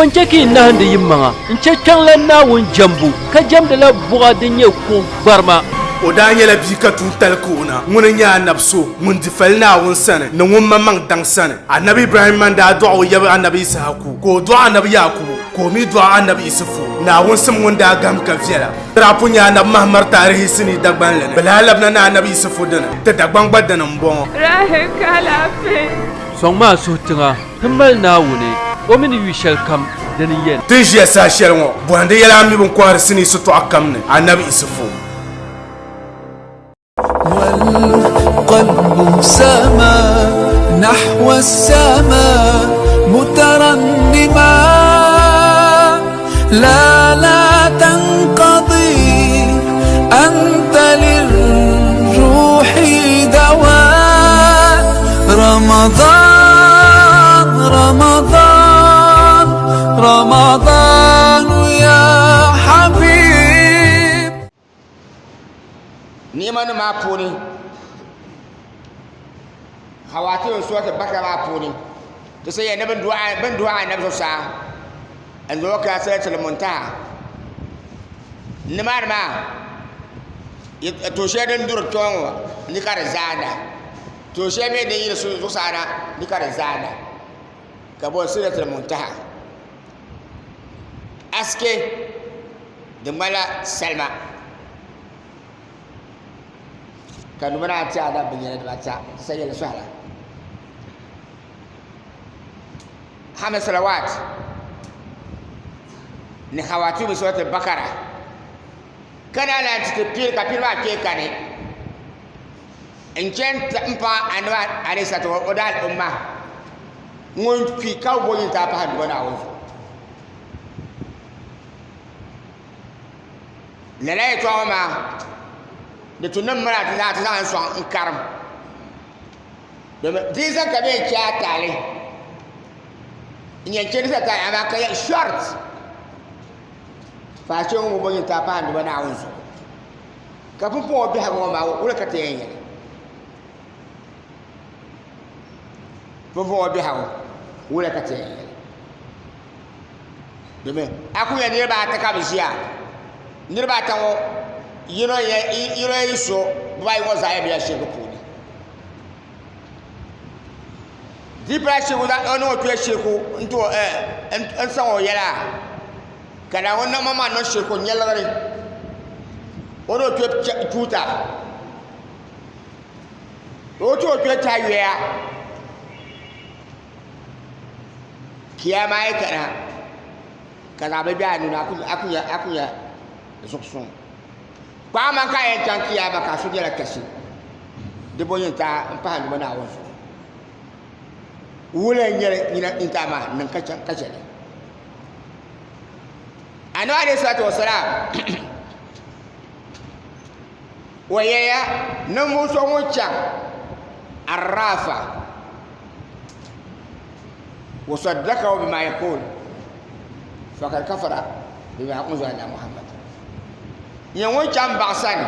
Bɔ n-chɛ ka yi nahindi yimaŋa n-chɛ Kpiɔŋlan Naawuni jɛmbu, ka jɛmdila buɣa din nyɛ kuɣ gbarima? O daa nyɛla bia ka tuuntali ka o na. Ŋuni n-nyɛ anabi so ŋun di fali Naawuni sani ni ŋun maŋmaŋ daŋ sani. Anabi Ibrahimma n-daa dɔɣi o yaba anabi Yisahaku, ka o dɔɣi anabi Yaakubu, ka o mi dɔɣi anabi Isufu. Naawuni sim ŋun daa gahim ka viɛla. Di daa pun nyɛ anabi Mahamar taarihi sinii Dagbanli ni. Bɛ lahi labina ni anabi Isufu dini, ti Dagbaŋ gba dini m-bɔŋɔ. Rahi ka alaafee. Sɔŋmi a suhu tiŋa ti mali Naawuni, o mi ni yu shɛlikam dini yɛn. Ti ni ʒiya saha shɛli ŋɔ, bɔhindi yɛla a mi bɛ ni kɔhiri sinii sitɔɣu kam ni, Anabi Isufu. والقلب سما نحو السماء مترنما لا لا تنقضي أنت للروح دواء رمضان رمضان رمضان يا حبيب Ni'ima nim maa puuni Hawaatim surati Bakara maa puuni ti sayiya ni bin duhi anabi zuɣusaa n zaŋ o kana Sidratil Muntaha nimaani maa tuun shɛli din duri kpɛŋɔ ŋɔ ni ka di zaanda tuun shɛli mii din yiri zuɣusaa na ni ka di zaanda ka boli Sidratil Muntaha aske di ŋmanila salima ka numa naan ti adam binyɛra dibata ti sa yɛli sɔhila hami salawat ni hawatu bi surati bakara ka naan lan ti ti pili ka pili maa kpee kani n chɛn n paɣa anabi alayhi salatu o daa umma ŋun kpi ka bi bo nyintaa pahi duba Naawuni zuɣu Lala yɛtɔɣa ŋɔ maa di tu ni mali a ti zaŋ ti zaŋ n-sɔŋ n-karim domin di yi zaŋ ka bɛ yɛn chɛ a taali n-yɛn chɛ di sa taali amaa ka yɛ short faashee ŋun bi bo nyintaa pahi n-duba Naawuni zuɣu ka pumpɔŋɔ biɛhigu ŋɔ maa wula ka ti yɛn yɛli pumpɔŋɔ biɛhigu wula ka ti yɛn yɛli Domin a ku nya niriba ata ka bɛ ʒiya niriba ata ŋɔ yino yi so bibaayi ŋɔ zaa bela shirigu puuni di pala shirigu o niŋ o kpee shirigu n-sɔŋ o yɛla ka Naawuni niŋ maŋmaŋ niŋ shirigu n-nyɛligiri o ni o kpe tuuta o ti o kpee tahi yoya Kiyama yi kana ka zaɣ bi bɛ a nuu ni a ku nya zuɣusuŋ kpaŋ maŋ ka a yɛn chaŋ kiyama ka a su nyɛla kasi di bo nyintaa n pahi nima Naawuni zuɣu wula n nyɛli nyintaa maa niŋ ka chɛli anabi alayhi salatu wasalaam o yɛya ninvuɣu so ŋun chaŋ Arafa وصدقه بما يقول فقد كفر بما أنزل على محمد nyɛ ŋun chaŋ baɣa sani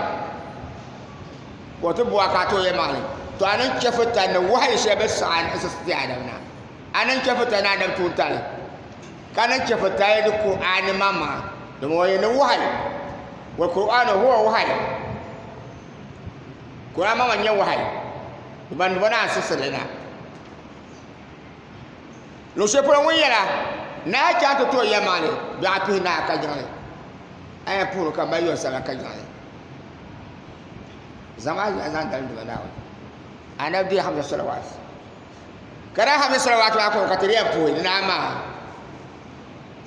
ka o ti bo a ka a ti o yɛlimaŋli to a niŋ chɛfurtali ni wahayi shɛli bi saɣi n siɣisi ti anabi na a niŋ chɛfurtali ni anabi tuuntali ka niŋ chɛfurtali ni Kur'aani maŋmaŋa domin o yɛli ni wahayi wal Kur'aanu huwa wahayi Kur'aani maŋmaŋ nyɛ wahayi ban duba naan siɣisiri li na luɣu shɛli polo ŋun yɛla ni a chaŋ ti tooi yɛlimaŋli biɛɣu tuhi naa ka jiŋli a yɛn puhiri ka mali yɔn sabila ka jiŋli zaŋ a yɛla zaŋ dalim duba Naawuni anabi deei hamsa salawat ka daa hamsa salawat maa kɔŋ ka ti di yɛn puhi ni naa maa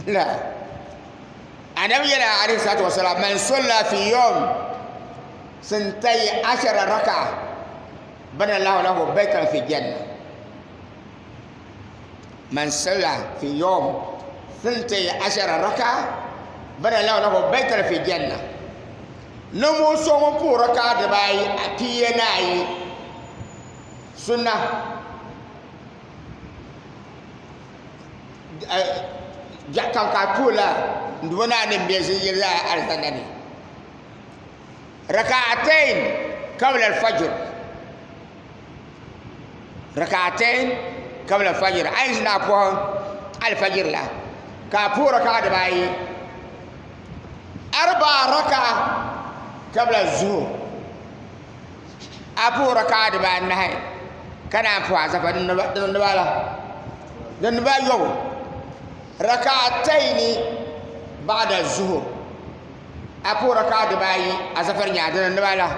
la anabi yɛla alayhi salatu wasalam man solla fi yawm sintai ashara raka bana lahu lahu baytan fi janna man salla fi yawm sintai ashara raka bana lahu lahu baytan fi janna ninvuɣu so ŋun puhi raka dibaayi piya ni ayi sunna biɛɣu kam ka a tuhi la n duuma naa ni bɛ ʒi yili alizanda ni rak'atayn qabla al-fajr rak'atayn qabla al-fajr a yi ʒini a puhi al-fajr la. Ka a puhi raka'a dibaayi. Arba'a raka'a kabla zuhur. A puhi raka'a dibaanahi ka naan puhi azafa din dibala din dibaayɔbu. Raka'ataini ba'da zuhur. A puhi raka'a dibaayi azafar nyaanga din dibala.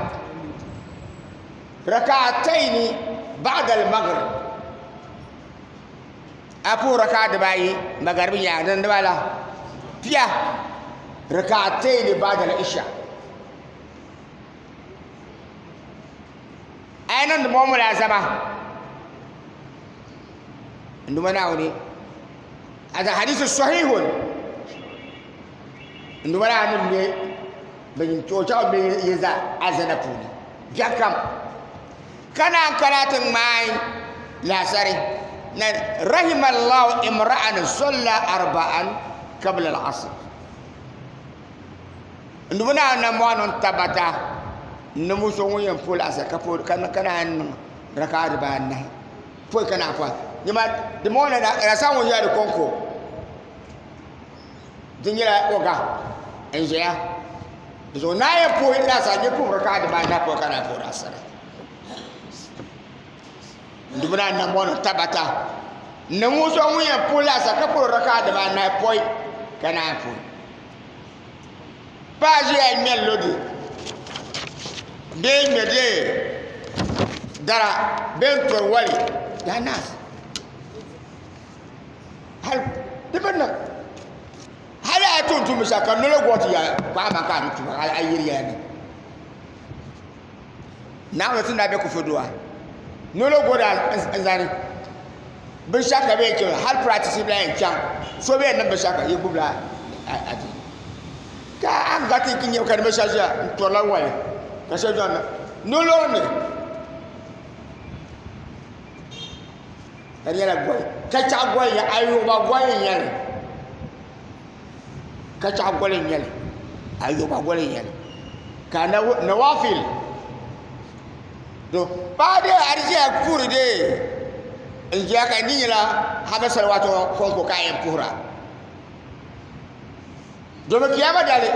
Raka'ataini ba'da al-maghrib. A puhi raka'a dibaayi magaribi nyaanga din dibala pia. Raka'ataini ba'da al-isha. A yi niŋdi ŋɔ mulaazama n Duuma Naawuni hada hadisu sahihun n Duuma Naawuni ni bɛ o chaŋ bɛ yi za alizanda puuni biɛɣu kam ka naan kana ti ŋmaai laasari na rahimallahu imra'an salla arba'an qabla al-asr. N dubu naa nambɔɣu niŋ tabata ninvuɣ so ŋun yɛn puhi laɣisi ka naan niŋ raka'a dibaanahi pɔi ka naan puhi nyama di mɔŋ ni rasa ŋun ʒiya di kɔŋko di nyɛla oga n ʒiya di zuɣu naa yɛn puhi laɣisi a nyɛ puhi raka'a dibaanahi pɔi ka naan puhi laɣisira n dubu naa nambɔɣu niŋ tabata ninvuɣ so ŋun yɛn puhi laɣisi ka puhi raka'a dibaanahi pɔi ka naan puhi Paɣa ʒiya ŋmɛri lodi bee n ŋmɛ dee dara bee n tori wali yaa naas hali di bi niŋ hali a yi tum tumdi shɛli ka noli gooi ti ya paɣa maa ka a ni tuma a yiri yɛla ni Naawuni ti na bɛ kufuduwa noli gooi n zani binshaɣu ka bɛ yɛn chɛ hali practice bila yɛn chaŋ so bɛ yɛn niŋ binshaɣu ka yi gbubila a di ka a gati ti nyɛ ka di binshaɣu ʒiya n torila wali ka shɛli zaŋ nolori ni ka di nyɛla goli ka chaɣu goli n ayuba goli n nyɛli ka chaɣu goli n nyɛli ayuba goli n nyɛli ka nawafil To paɣa dee a di ʒiya puhiri dee n ʒiya ka di nyɛla hami salawaati ŋɔ kɔŋko ka a yɛn puhira domi kiyama dali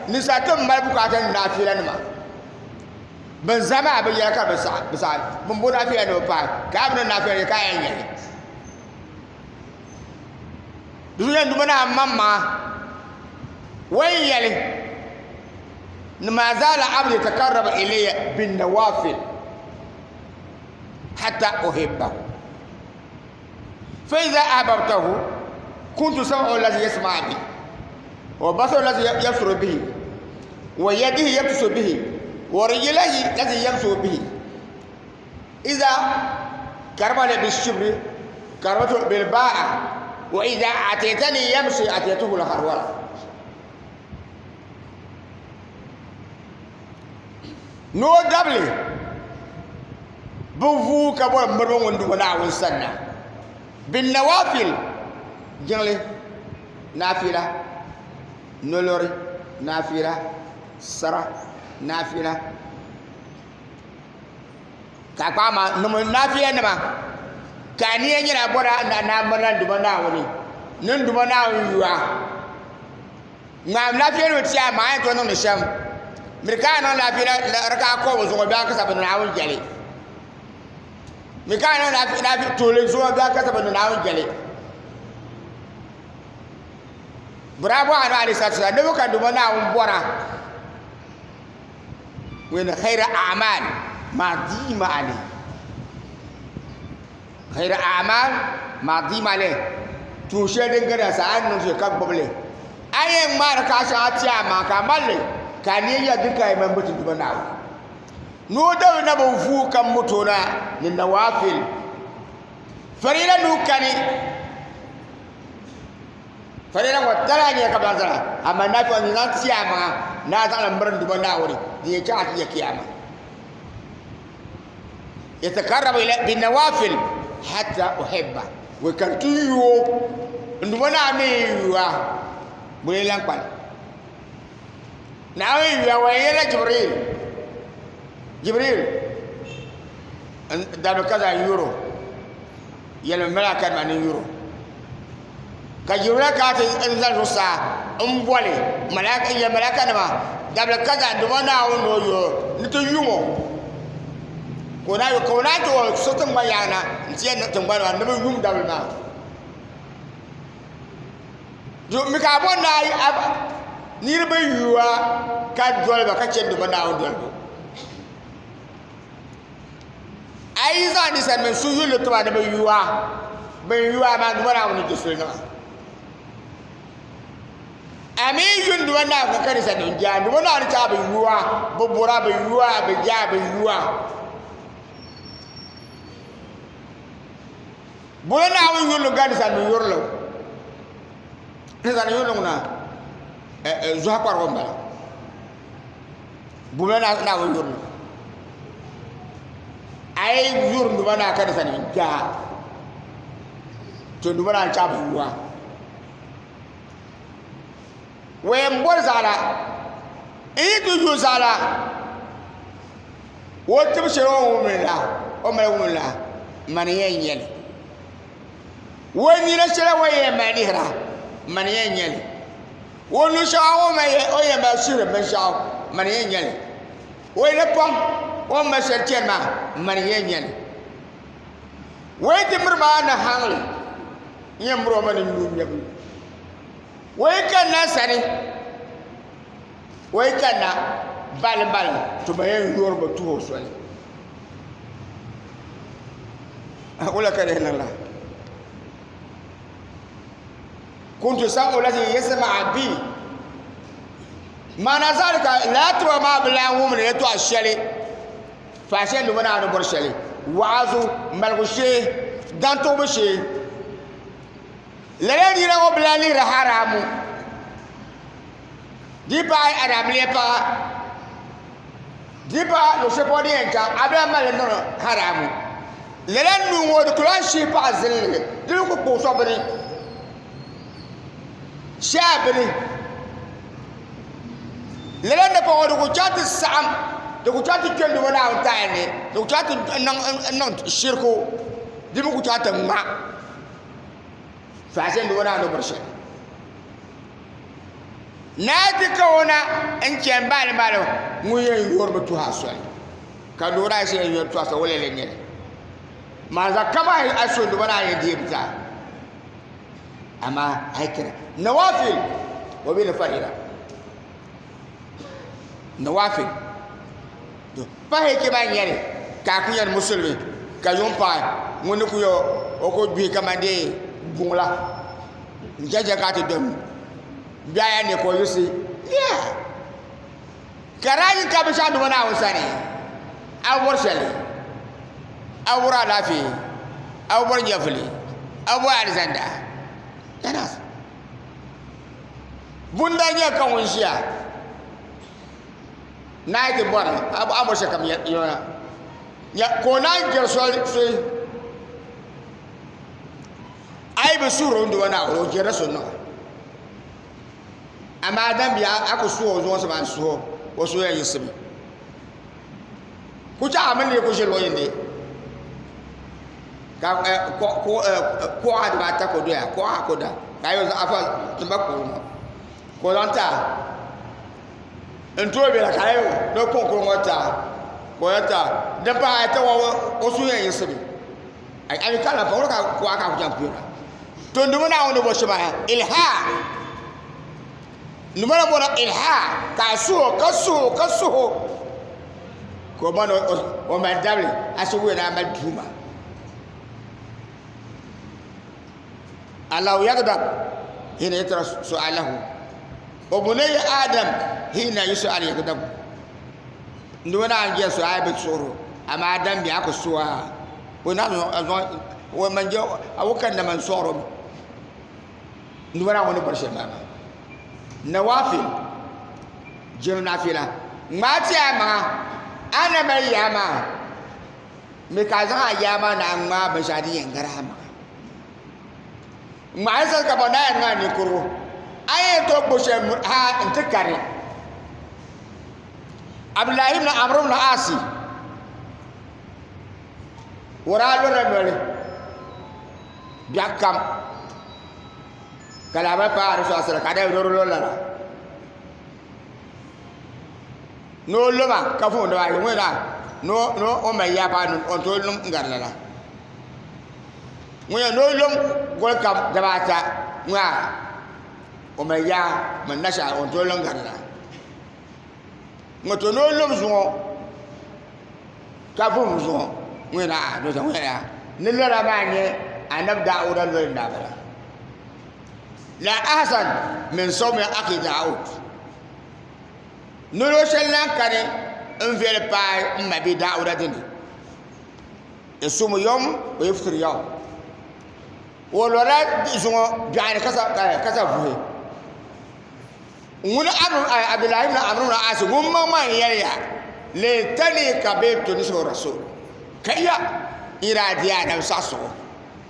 ninsal ti mali bukaata ni naafila nima bin za maa bi yɛla ka bi saɣi bin bo naafila ni bi paai ka a bi niŋ naafila ni ka a yɛn nyɛli di zuɣu yɛn duma naa maŋmaŋa o ni yɛli ni ma zaala abdi yatakarrabu ilayya bin nawafil hatta uhibbahu fa iza ahbabtahu kuntu sam'ahu allazi yasma'u bihi wa basaru allazi yabsuru bihi wa yadihi yabtisu bihi wa rijlihi allazi yamshu bihi iza karabani bishibri karabatu bilba'a wa iza ataytani yamshi ataytuhu alharwala ni o dabili bi vuui ka bɔri miriba ŋun duhi Naawuni sanna bin nawafil jiŋli naafila nolori naafila sara naafila ka a kpaɣa maa niŋmi naafila nima ka a niya nyɛla a bɔri a ni mirina n duuma Naawuni ni n duuma Naawuni yuwa Ŋmaam lafiya ni ti a maa yɛn tooi niŋdi shɛm miri ka a niŋ lafiya raka'a kɔbigu zuɣu bee a ka sabi ni Naawuni jɛli miri ka a niŋ lafiya tuuli zuɣu bee a ka sabi ni Naawuni jɛli bɛ daa bɔhi Anabi alayhi salatu wasalam ni bɛ ka Duuma Naawuni bɔra min khayri a'mal ma dima alayhi Khayri a'mal ma dima alayhi tuun shɛli din gari sa a ni niŋ shɛli ka gbubi li a yɛn ŋmaari ka shɛŋa ti a maŋ ka a mali li ka a niya nyɛla din ka yɛn mali ti Duuma Naawuni ni o dabi na bi vuui ka moto na ni nawaafil farila nuu kani farila ŋɔ tala nyɛla ka ban zara amaa naafila ni zaŋ ti a maŋa ni a zaŋli miri n Duuma Naawuni din yɛn chaŋ a ti nyɛ kiyama yatakarrabu ila binawafil hatta uhibba wai ka ti yuo n duba naa mi yuwa buli lan kpali Naawuni yuya wa yɛla Jibril Jibril n dabi ka zaŋ yuro yɛlimi malaka nima ni yuro Ka Jibrila kana ti n zani zuɣusaa n boli malaika n yɛli malaika nima dabili kaza duma Naawuni ni o yo ni ti yuŋo ka o naan ka o naan ti o so tiŋgbani yaɣa na n ti yɛli tiŋgbani maa ni bi yum dabili maa mi ka a bɔri ni a niriba yuwa ka doli ba ka chɛ duma Naawuni dolibu A yi zaŋ ninsal mini suhuyurili tuma ni bɛ yu a, bɛn yu a maa Duuma Naawuni ni di suli niŋ a. A mi yi yu n Duuma Naawuni ka ninsal nim je a, Duuma Naawuni chɛ a bɛ yu a, bɛ bɔr a, bɛ yu a, bɛ je a, bɛ yu a. Bɔla Naawuni yurili gari ninsal nim yurili? Ninsal nim yurili ŋuna zuɣu kparigu m-bala. Bɔla Naawuni yurili? A yi yuri n Duuma Naa ka di sani n kpɛha, to n Duuma Naa n-chaɣi bi yuwa. Waya m-bɔri zaɣila, n yi ti yu zaɣila, o tibi shɛli o ni wumdi la, o mali wumdi la, mani yɛn nyɛ li. O nina shɛli o ni yɛn mali lihira, mani yɛn nyɛ li. O nu shɛŋa o ni yɛn mali shihiri binshɛɣu, mani yɛn nyɛ li. O yi ni pɔŋ o ni mali shɛli chani maa, mani yɛn nyɛ li. O yi ti miri maa ni haŋli, n yɛn miri o mi ni nuu ŋmɛbu. O yi kanna n sani, o yi kanna balimbalim, to ma yɛn yoorimi tuhi o soli. Wula ka di yɛn niŋ la? Kuntu sam'u lati yasma'a bi maana zalika lala tiba maa bi lahi wumdi yɛltɔɣa shɛli faashee ni bɛ ni ni bɔri shɛli wa'azu maligu shee dantobu shee lala nira ŋɔ bi lahi lihiri haramu di pahi adaamiliya paɣa di pahi luɣu shɛli polo din yɛn chaŋ a bi lahi mali niŋdi haramu lala nuu ŋɔ di ku lahi shihi paɣa zinli di ni ku kpuɣi so bini shɛhi bini lala napaŋ ŋɔ di ku chaŋ ti saɣam di ku chaŋ ti kpɛ lubu Naawuni taali ni di ku chaŋ ti niŋ shiriku di mi ku chaŋ ti ŋma faashee lubu Naawuni ni bori shɛli Naa ti ka o na n chɛni baali maali ŋun yɛn yoorimi tuhi a soli ka loori a shɛli yɛn tuhi a soli wala nyɛli maa za kama a so duba naa yɛn deebi zaa amaa a yi kira nawafil o bi ni fahira nawafil to pahi chɛ maa nyɛli ka a ku nyɛli musulimi ka yuŋ paai ŋun ni ku yɛ o ku gbihi kamani dee guŋ la n chɛ chɛ ka a ti dom bɛ a ni ka o yiɣisi ya ka daa yi ka binshɛɣu duuma Naawuni sani a bi bɔri shɛli a bi bɔri alaafee a bi bɔri nyɛvuli a bi bɔri alizanda bunda nyɛ ka ŋun ʒiya naa yi ti bɔri a bɔri shɛli kam yɛna ka o naan jɛri soli a yi bi suhuri o ni duuma Naawuni o jɛrila so niŋa amaa dan bia a ku suhi o zuɣusi maa n-suhi o o suhu yɛn yiɣisimi ku chaɣ a mini ni ku ʒi luɣ yindi ka kuɣa dibaata ku doya kuɣa ku da ka a yi zaŋ afa timba kuɣu ŋɔ ka o zaŋ ti a n tooi bela ka a yi ni o kpuɣi kuɣu ŋɔ ti a ka o yɛn ti a din pahi ata ŋɔ o suhu yɛn yiɣisimi A mi ka la pa ka kuɣa ka ku chaŋ kpɛra to nduma Naawuni ni bɔri shɛm maa ilha nduma na bɔra ilha ka a suho ka suho ka suho ka o mani o mali dabili a si wuya ni a mali duuma Allahu yagdab hina yatra su'alahu wa bunayya adam hina yus'al yagdab Nduma Naawuni jɛri so a yi bi suhiro amaa adam bia a ku suhi a o na o man je a wo kanna man sɔɣiro mi nduma Naawuni ni bɔri shɛli maa maa nawafil jiri nafila ŋmaa ti a maŋa a na mali yaa maa mi ka a zaŋ a yaa maa na a ŋmaa binshɛɣu din yɛn gari a maŋa ŋmaa sani ka ba na yɛn niŋ a ninkurigu a yɛn tooi gbubi shɛli ha n ti kari Abdullahi ibn Amr ibn Asi o daa lɔla noli biɛɣu kam Ka lahabali paai anabi sallallahu alaihi wasallam ka anabi ni o di lo lala. Ni o lo ma ka vuhim dibaayi ŋɔ na ni o mali yaa paai ni o ni tooi niŋ n-gari lala. Ŋun yɛn ni o lom goli kam dabaata ŋɔ o mali yaa mini nashaara o ni tooi niŋ gari lala. Ŋɔ to ni o lom zuŋɔ ka vuhim zuŋɔ ŋun yɛn a ni ŋun yɛn a ni lala maa nyɛ anabi Dauda noli n-daa bala. La ahsan min sawmi akhi Daud. Nolo shɛli lan kani n-viɛli paai m ma bi Dauda dini. Yasumu yom wa yuftir yom. O lɔrila zuŋɔ biɛɣuni ka sa vuhi. Ŋuni Abdullahi ibn Amr ibn As ŋun maŋmaŋ yɛliya, Laytani qabiltu nisfu rasul. Ka ya n daa di anabi saɣisigu.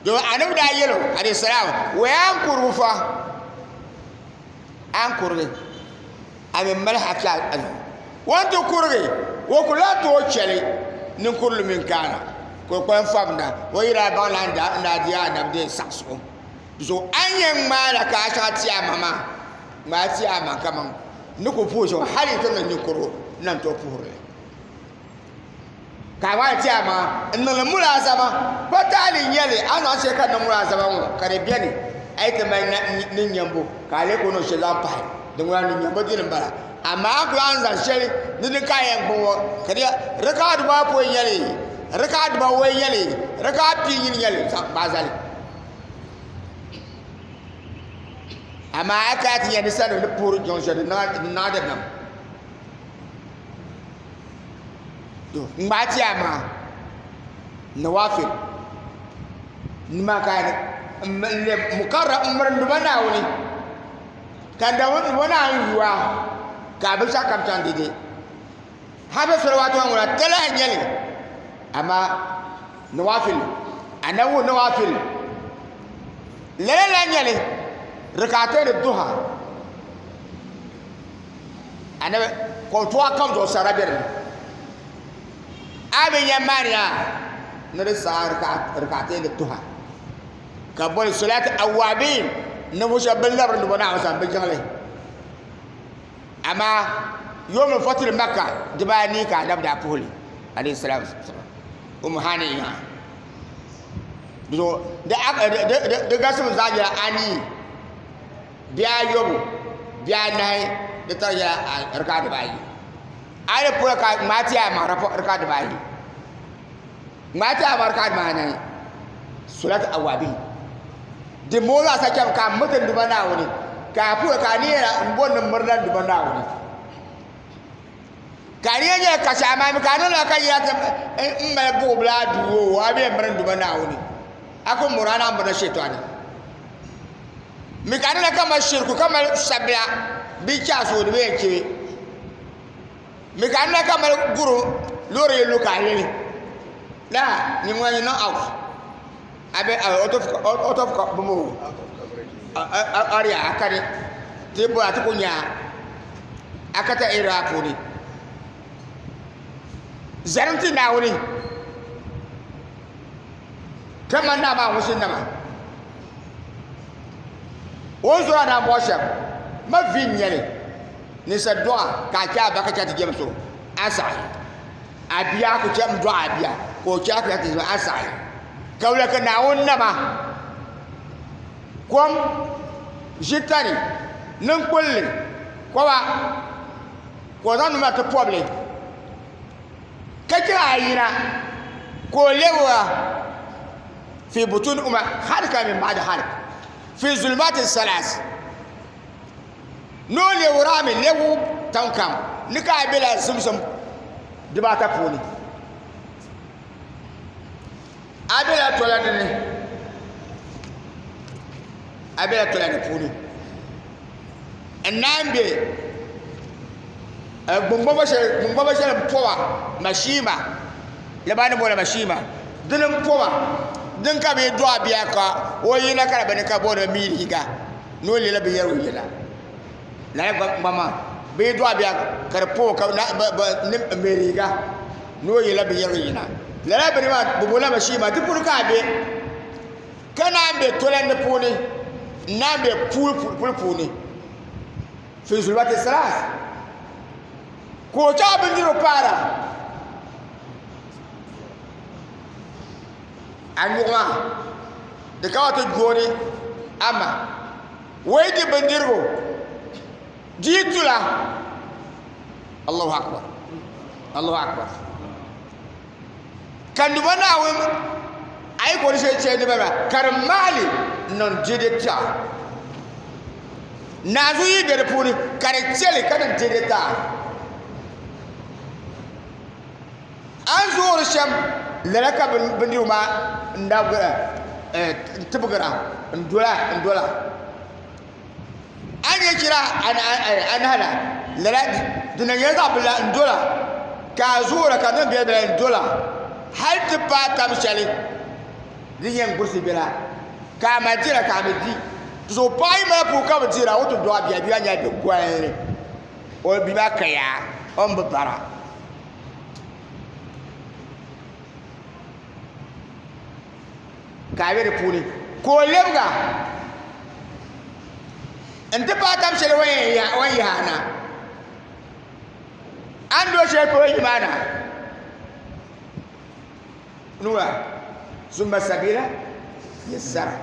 Domin anabi daa yɛl o, alayhi salam, waya a ni kurigi fa? A ni kurigi a mi mali haki a zuɣu. O ni ti kurigi, o ku lahi tooi chɛli ninkurili mini kaana ka o kpalim fabinda. O yi daa baŋ la n daa di anabi dee saɣisigu. Zuɣu a ni yɛn ŋmaai la ka a shɛŋa ti a ma maa, ŋmaai ti a ma kaman ni ku puhi shɛm hal yi ti niŋ ninkurigu n na ni tooi puhiri li. Ka a ŋmaai ti a ma n-niŋ li mulaazama, pa taali n-nyɛ li a ni zaŋ shɛli ka niŋ mulaazama ŋɔ ka di beni a yi ti mali niŋnyambo ka a lee ku niŋ shɛli zaŋ pahi di ŋuna niŋnyambo dini m-bala. Amaa a ku lahi zaŋ shɛli ni din ka a yɛn gbubi ŋɔ ka di raka'a dibaapɔi n-nyɛ li, raka'a dibawɔi n-nyɛ li, raka'a pia yini n-nyɛ li zaŋ gbaai zali. Amaa a kana ti nya ni sani ni puhiri jiŋ shɛli di naɣ dabiɛm. To ŋmaai ti a maŋa nawafil nima ka n lɛbi mukarram n miri n Duuma Naawuni ka n Duuma Naawuni yu a ka a binshɛɣu kam chaŋ dɛdɛ. Hal bɛ salawaatu maa ŋuna talahi n-nyɛ li amaa nawafil anabi wuhi nawafil lala la nyɛli rikaatayni duha anabi kɔntuɣa kam zuɣu sara bɛ dinni a bi nya maaniya ni di saɣa rikaatayni duha ka boli solati awabin ninvuɣu shɛba bin labiri ni bɔ Naawuni sani bi jiŋli amaa yom fatiri Makka dibaanii ka anabi daa puhili alayhi salatu wasalam Umu Hani yiŋa di garisim zaa nyɛla anii bihi ayɔbu bihi anahi di tari nyɛla rika dibaayi a yi di puhi ka ŋmaai ti a maŋ rika dibaayi ŋmaai ti a maŋ rika dibaanahi solat awabi din bɔŋɔ zaa sa chɛmi ka a miri ti Duuma Naawuni ka a puhi ka a ni yɛra n bɔri ni n mirila n Duuma Naawuni Ka di yɛn nyɛla kasi amaa mi ka a niŋla ka yina ti n mali buɣubila a duu o a bee miri n Duuma Naawuni a ku miri a naan mirila shetani mi ka a niŋla ka mali shiriku ka mali sabila bee chaasi o di bi yɛn chɛ mi ka a niŋla ka mali guru loori yi lu ka a lini la nyini ŋuna yi niŋ out a be out of bimo area a kani ti boli a ti ku nya a ka ta area puuni zalim ti Naawuni kaman naa maa ŋun nama o ni zɔra naa bɔɣu shɛm ma vi n nyɛli ninsal dɔɣa ka a chɛ a ba ka chɛ ti jɛm so a saɣi a bia ku chɛ n dɔɣi a bia ka o chɛ a ka ti jɛm a saɣi ka wula ka Naawuni nama kom ʒitani ninkpulli koba ka o zaŋ nima ti pobili ka chɛ a yina ka o lɛbi a fi butun uma halika min ba'di halik fi zulumati salas ni o lɛbiri a mi lɛbigu tiŋ kam ni ka a bela zimsim dibaata puuni A bela tola ni ni a bela tola ni puuni n naan be gbuŋgbɔba shɛli n poba mashiima di maa ni booni mashiima dini n poba din ka bi dɔɣi bia ka o yina ka di bini ka booni miiliga ni o leela binyɛra o yɛla lala gba maa bi dɔɣi bia ka di pooi ka ni miiliga ni o yɛla binyɛrigu yina lala bini maa bi boonila mashiin maa di puuni ka a bɛ ka naan bɛ tolandi puuni. N naan be puli puuni, fi zulumati salas, ka o chaɣ bindirigu paara a nyuɣu maa, di kama ti jooni ama o yi di bindirigu di yi tula. Allahu akbar, Allahu akbar. Ka nima Naawuni a yi kɔri shɛli chɛ nima maa ka di maali niŋ dɛdɛ taɣa. Naanzu yi bɛ di puuni ka di chɛli ka niŋ dɛdɛ taɣa. A ni zoori shɛm lala ka bindirigu maa n tibigira n dola n dola. A ni yɛn chɛla anahi la lala di na nyɛla zaɣ bila n dola ka a zoora ka di niŋ biɛla biɛla n dola hali ti paai tam shɛli din yɛn gburisi biɛla ka a mali dira ka a bi di so paɣa yi mali puhi ka bi dira o ti dɔɣi bia bia nyɛla bi golli o bia maa ka yaa o ni bi bara ka a be di puuni ka o lɛbiga n-ti paai tam shɛli o ni yɛn yahi a na. A ni do shɛli polo yi maa na, nura summa sabila yassara,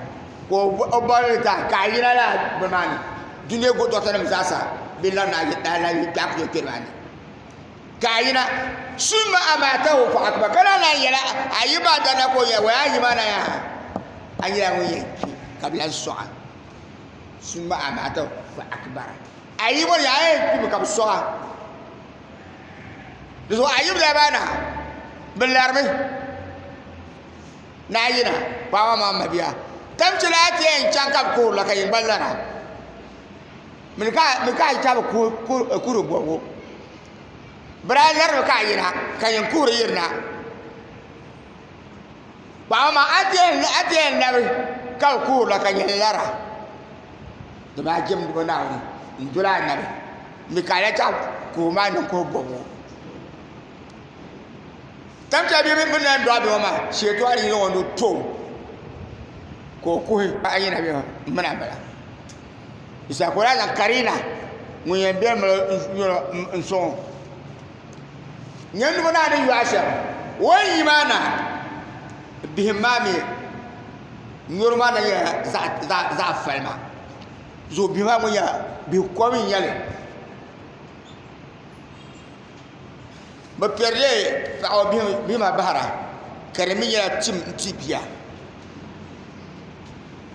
ka o bɔri li ti a ka a yina lala bini maa ni, dunia dɔɣitɛnima zaasa bɛ lari ni a lahi kpe a ku tooi kpe nimaani. Ka a yina summa amaatahu fa akbar, ka lahi naan yɛli a yi ba dana ka o yɛli, wai a yi maa na yaa, a nyɛla ŋun yɛn kpi ka bi lahi sɔɣ a. Summa amaatahu fa akbar, a yi bɔri yaa a yɛn kpimi ka bi sɔɣ a. Di zuɣu a yi bi daa maa na, bɛ larimi ni a yina paɣa maa maa mabia. Tamchila a ti yɛn chaŋ ka bi kuhiri la ka yin gba lara. Mi ka a yi chabi kuhiri bɔbigu. Bɛ daa larimi ka a yina ka nyin kuhiri yirina. Paɣaba maa a ti yɛn labi ka bɛ kuhiri la ka nyin lara. Dama a jɛmdi ba Naawuni n-doli anabi mi ka a lahi chaɣ kuhi maa niŋ kuhi bɔbigu. Tampiɛl bia mini bɛ ni lahi dɔɣi bia ŋɔ maa, shɛtɔɣili n-zaŋ o nuu to o ka o kuhi a yina bɛ m-mini a bala. Yisa ka o daa zaŋ karina ŋun yɛn bɛ mali n sɔŋ o. Nyɛ nubu naa ni yɔɣa shɛm o ni yi maa na bihim maa mi nyɔri maa na nyɛla zaɣ falima zuɣu bihi maa ŋɔ nyɛla bihi kom n nyɛli bi piɛrila paɣaba bihi maa bahara ka di mi nyɛla tim n ti bia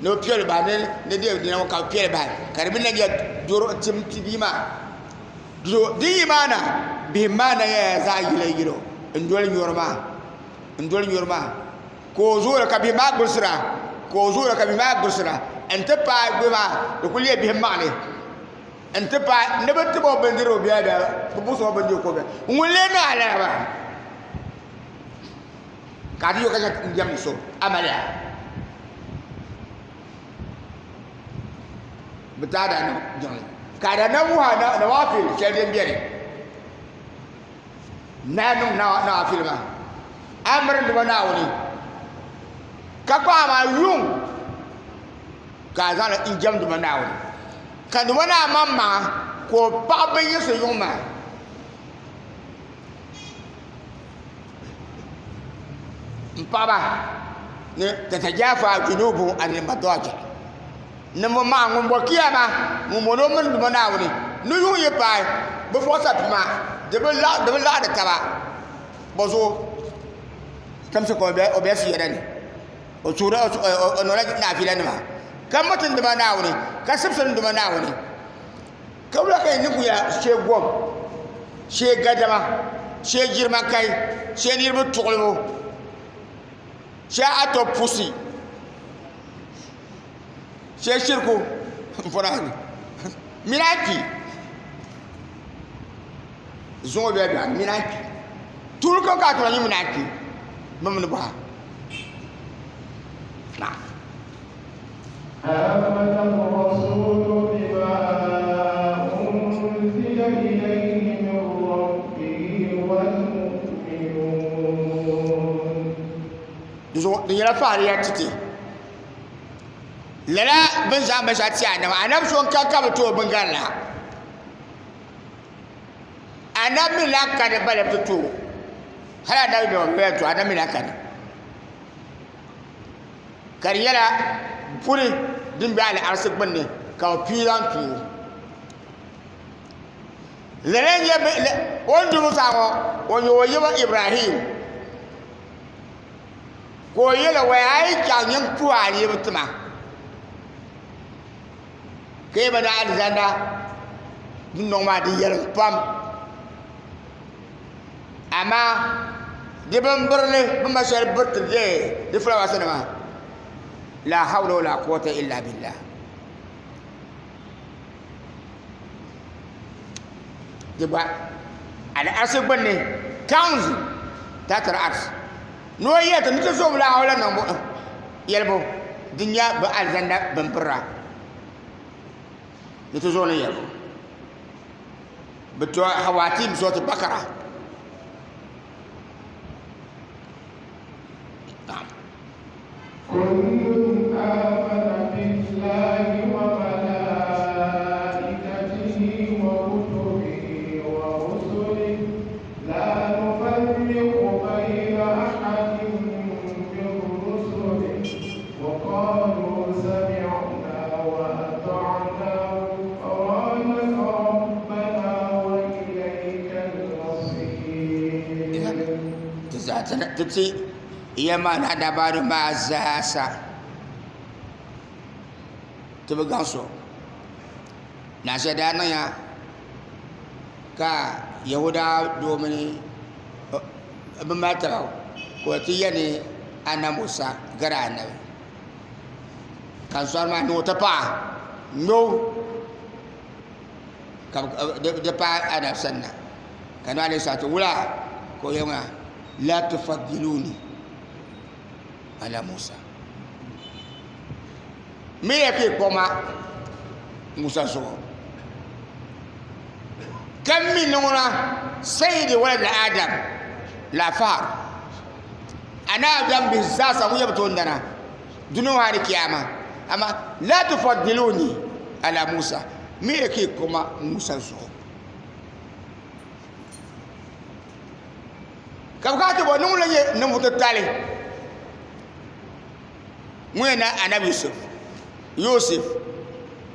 Ni bi piɛli bahi ni ni deei dina ŋɔ ka bi piɛli bahi ka di mi na nyɛ doro tim ti bia maa di yi maa na bihim maa na nyɛla zaɣ yilo yilo n doli nyɔri maa n doli nyɔri maa ka o zoora ka bihim maa gbulisira ka o zoora ka bihim maa gbulisira n ti paai bɛ maa di kuli leei bihim maɣali n ti paai ni bi tib o bindirigu biɛla biɛla bi buɣisi o bindirigu ka o bɛ ŋun lee niŋ alaka maa Ka a ti yo ka chɛ n-jɛmdi so amaliya. Bɛ ti a daa niŋ jiŋli, ka a daa na wuhi a nawaafil shɛli din beni. Naa niŋ nawaafil maa, a miri n-duba Naawuni, ka kpaɣi maa yuŋ ka a zaŋ li n-jɛm Duuma Naawuni. Ka Duuma Naa maŋmaŋa ka o paɣi binyinsi yuŋ maa. N paɣaba ni tatajafa junubuhum anil madaji ninvuɣu maha ŋun bo kiyama ŋun bo ni o mini Duuma Naawuni ni yuŋ yi paai bi buɣisa pima di bi laɣandi taba bɔzuɣu kamsi ka o bɛ sujada ni o niŋla naafila nima ka miri ti Duuma Naawuni ka sibisiri Duuma Naawuni. Ka wula ka yi ni guya shee gom, shee gadama, shee girima kai, shee niriba tuɣilibu, shee a tɔbu pusi, shee shiriku m-pɔra mini a kpi zuŋɔ bee biɛɣuni mini a kpi tuuli kam ka a tuma nyɛ mini a kpi bɛ mi ni bɔha. Di zuɣu di nyɛla fahariya ti ti. Lala bɛ ni zaŋ binshɛɣu ti anabi, anabi so n-kani ka bɛ ti o bingari la, anabi mi lahi kani bala bɛ ti ti o. Hali anabi bɛ bi yɛn ti o, anabi mi lahi kani. Ka di nyɛla puri din be alaɣisi gbunni ka bɛ pii zaŋ ti o. Lala n-nyɛ o ni duri zuɣusaa ŋɔ, o nyɛ o yiba Ibrahim. Ka o yɛli o, A yi chaŋ nyin puhi a niriba ti ma, ka yi ba ni alizanda dundoŋ maa di yɛlim pam, amaa di bimbirili bɛ ni mali shɛli biriti di fulaawasinima, la hawla wala quwwata illa billah. Di gba al'arsi gbunni kanzu tatar ars ni o yɛli ti ni ti zobu la la niŋbu yɛlibu din nyɛ bi alizanda binpirira ni ti zooni yɛlibu bi to hawatim surati bakara. كل آمن بالله وملائكته وكتبه ورسله لا نفرق بين أحد من رسله وقالوا سمعنا وأطعنا غفرانك ربنا وإليك المصير. Ya maa ni adabaanu maa zaasa ti bi gaŋ so. Naasha daa niŋya ka Yahuda doo mini bi mali taba ka o ti yɛli ni Anabi Musa gari anabi ka n sɔri maa ni o ti paɣa ŋme o ka di paai anabi sanna ka Nuhu alayhi salatu wula ka o yɛli maa la tufaddiluni ala Musa mi ya ka yi kpuɣi ma Musa zuɣu ka mi ni ŋuna sayyidi walad Adam la fahar ana Adam bihi zaasa ŋun yɛ bi toondana dunia ŋɔ hali kiyama amaa la tufaddiluni ala Musa mi ya ka yi kpuɣi ma Musa zuɣu. Ka bɛ kana ti bɔri ni ŋun la nyɛ ninvuɣ titali ŋun yɛn na Anabi Yusuf, Yusuf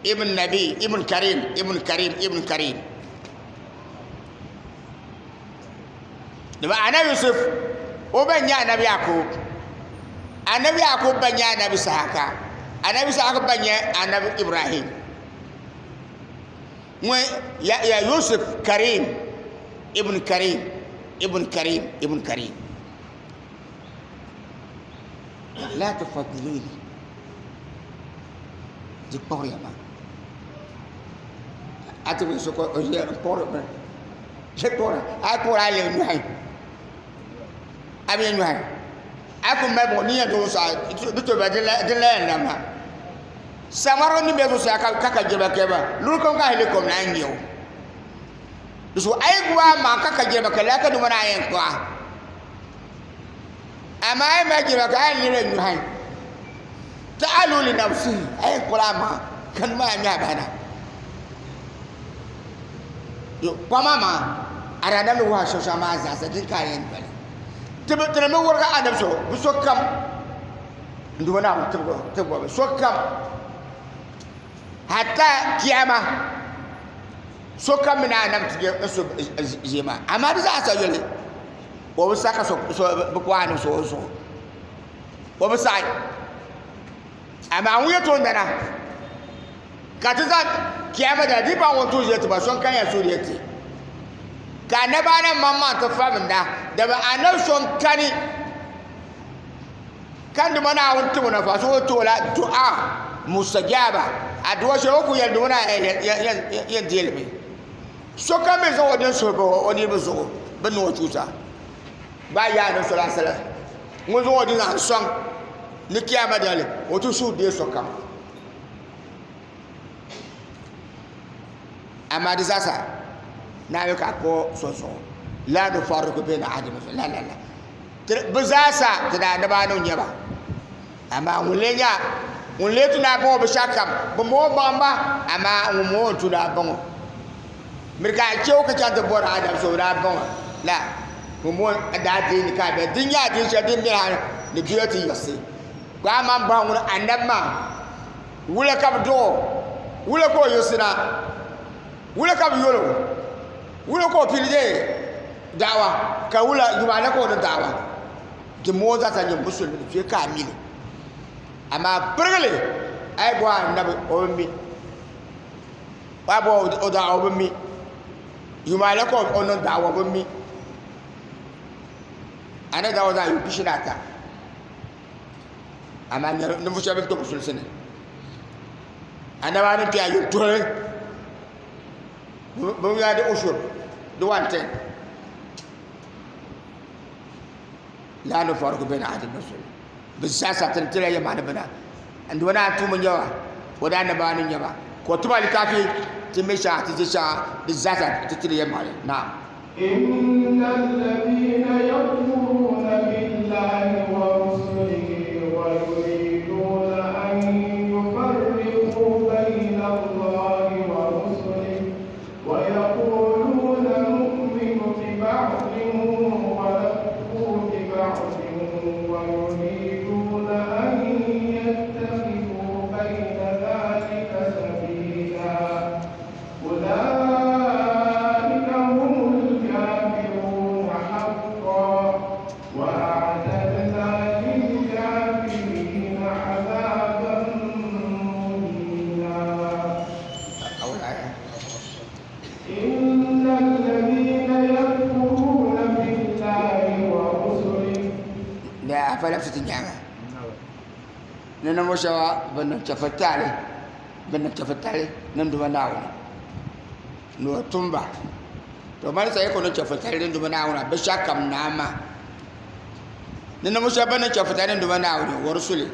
ibn Nabi ibn Karim ibn Karim ibn Karim. Dama Anabi Yusuf o ba n-nyɛ Anabi Yakub, Anabi Yakub ba n-nyɛ Anabi Isahaka, Anabi Isahaka ba n-nyɛ Anabi Ibrahim. Ŋun ya ya Yusuf Karim ibn Karim ibn Karim ibn Karim. La tufaddiluni di kpuɣiriya ma a ti bi so ka o ʒiya n kpuɣiri bini di kpuɣiri a kpuɣiri a leei nyɔhi a mi nyɔhi a ku mali buɣum ni yɛn tooi saɣi di to ba di la yɛn lam ha Saŋmarigi ni be zuɣusaa ka ka jilima kpɛri ba, luɣili kam ka hali kom naan nyɛ o. Di zuɣu a yi gbubi a maŋ ka ka jilima ka lala ka numa naan yɛn kpuɣi a. Amaa a yi mali jilima ka a yɛn lihiri nyɔhi, ta'alu li nafsihi, a yɛn kpuɣila a maŋa ka numa yaa nyɔhi bahina. Kpama maa, a daa na mi wuhi a shɛli shɛŋa maa zaasa din ka a yɛn doli. Ti ni mi wurigi anabi so bi sokam. N Duuma Naawuni tibigi o bi sokam hatta kiyama sokam mi ni anabi ti n su ʒee maa amaa di zaa sa yoli o bi sa ka so bi kpuɣi anabi so o zuɣu o bi saɣi amaa ŋun yɛ toondana ka ti zaŋ kiyama dali di pa ŋun tuui ʒee ti ba so n kan ya suuri ya ti ka anabi anam maŋmaŋ ti fabinda dama anabi so n kani Ka Duuma Naawuni tim o na fa so o ti o la du'a mustajaba, adu'a shɛli o ku yɛli Duuma Naawuni yɛn deei li mi. Sokam mi zaŋ o din suhi bahi o niriba zuɣu bɛ niŋ o tuuta. Gbaai yaa Anabi sallallahu alaihi wasallam ŋun zaŋ o din zaŋ sɔŋ ni kiyama dali o ti suhu deei sokam. Amaa di zaasa Naawuni ka a kpuɣi so zuɣu la nufarriqu bayna ahadin min rusuli la la la. Bɛ zaasa ti daa naba anu n-nyɛ ba, amaa ŋun lee nya Ŋun lee tu ni a baŋ o binshɛɣu kam, bɛmbɔŋɔ baŋ ba, amaa ŋumbɔŋɔ n-tu ni a baŋ o. Miri ka a chɛ o ka chaŋ ti bɔri anabi so o daa baŋ o la, ŋumbɔŋɔ daa deei ka a bɛ di nyɛ adiini shɛli din beni hal ni dunia ti yiɣisi. Ka a maŋ bahi ŋuni anabi maa, wula ka bɛ dɔɣ o? Wula ka o yiɣisi na? Wula ka bɛ yol o? Wula ka o pili deei da'awa? Ka wula yuma anabi ka o niŋ da'awa? Dimbɔŋɔ zaa sa nyɛ musulimi ni tuya ka a mi li. Amaa pirigili a yi bɔhi anabi o bi mi. A bɔhi o da'awa o bi mi. Yuma anabi ka o niŋ da'awa o bi mi. Anabi da'awa zaa yuun pishi ni ata. Amaa ninvuɣ shɛba bɛn kpe musulinsi ni anabi ni kpe a yuun tuhili bɛ mi di ushur di 110 la nufarriqu bayna ahadin min rusuli bɛ zaa sa ti tila yɛlimaŋli bina n di o naan tuumi n-nyɛ ba o daa nabaani n-nyɛ ba ka o tuma litaafi ti mi shɛŋa ti je shɛŋa di zaa sa ti tili yɛlimaŋli naam. إن الذين يكفرون بالله ورسله ويريدون أن يفرقوا بين الله ورسله ويقولون نؤمن ببعض ونكفر ببعض ويريدون أن يتخذوا بين ذلك سبيلا أولئك هم الكافرون حقا وأعتدنا للكافرين عذابا مهينا. إن الذين يكفرون بالله ورسله Ni afa labisi ti nyaaŋa ni ninvuɣ shɛba bɛn niŋ chɛfuritali bɛn niŋ chɛfuritali niŋ Duuma Naawuni ni o tum ba. To mali saha yi ku niŋ chɛfuritali niŋ Duuma Naawuni binshɛɣu kam naai maa. Ni ninvuɣ shɛba bɛn niŋ chɛfuritali niŋ Duuma Naawuni wa rusuli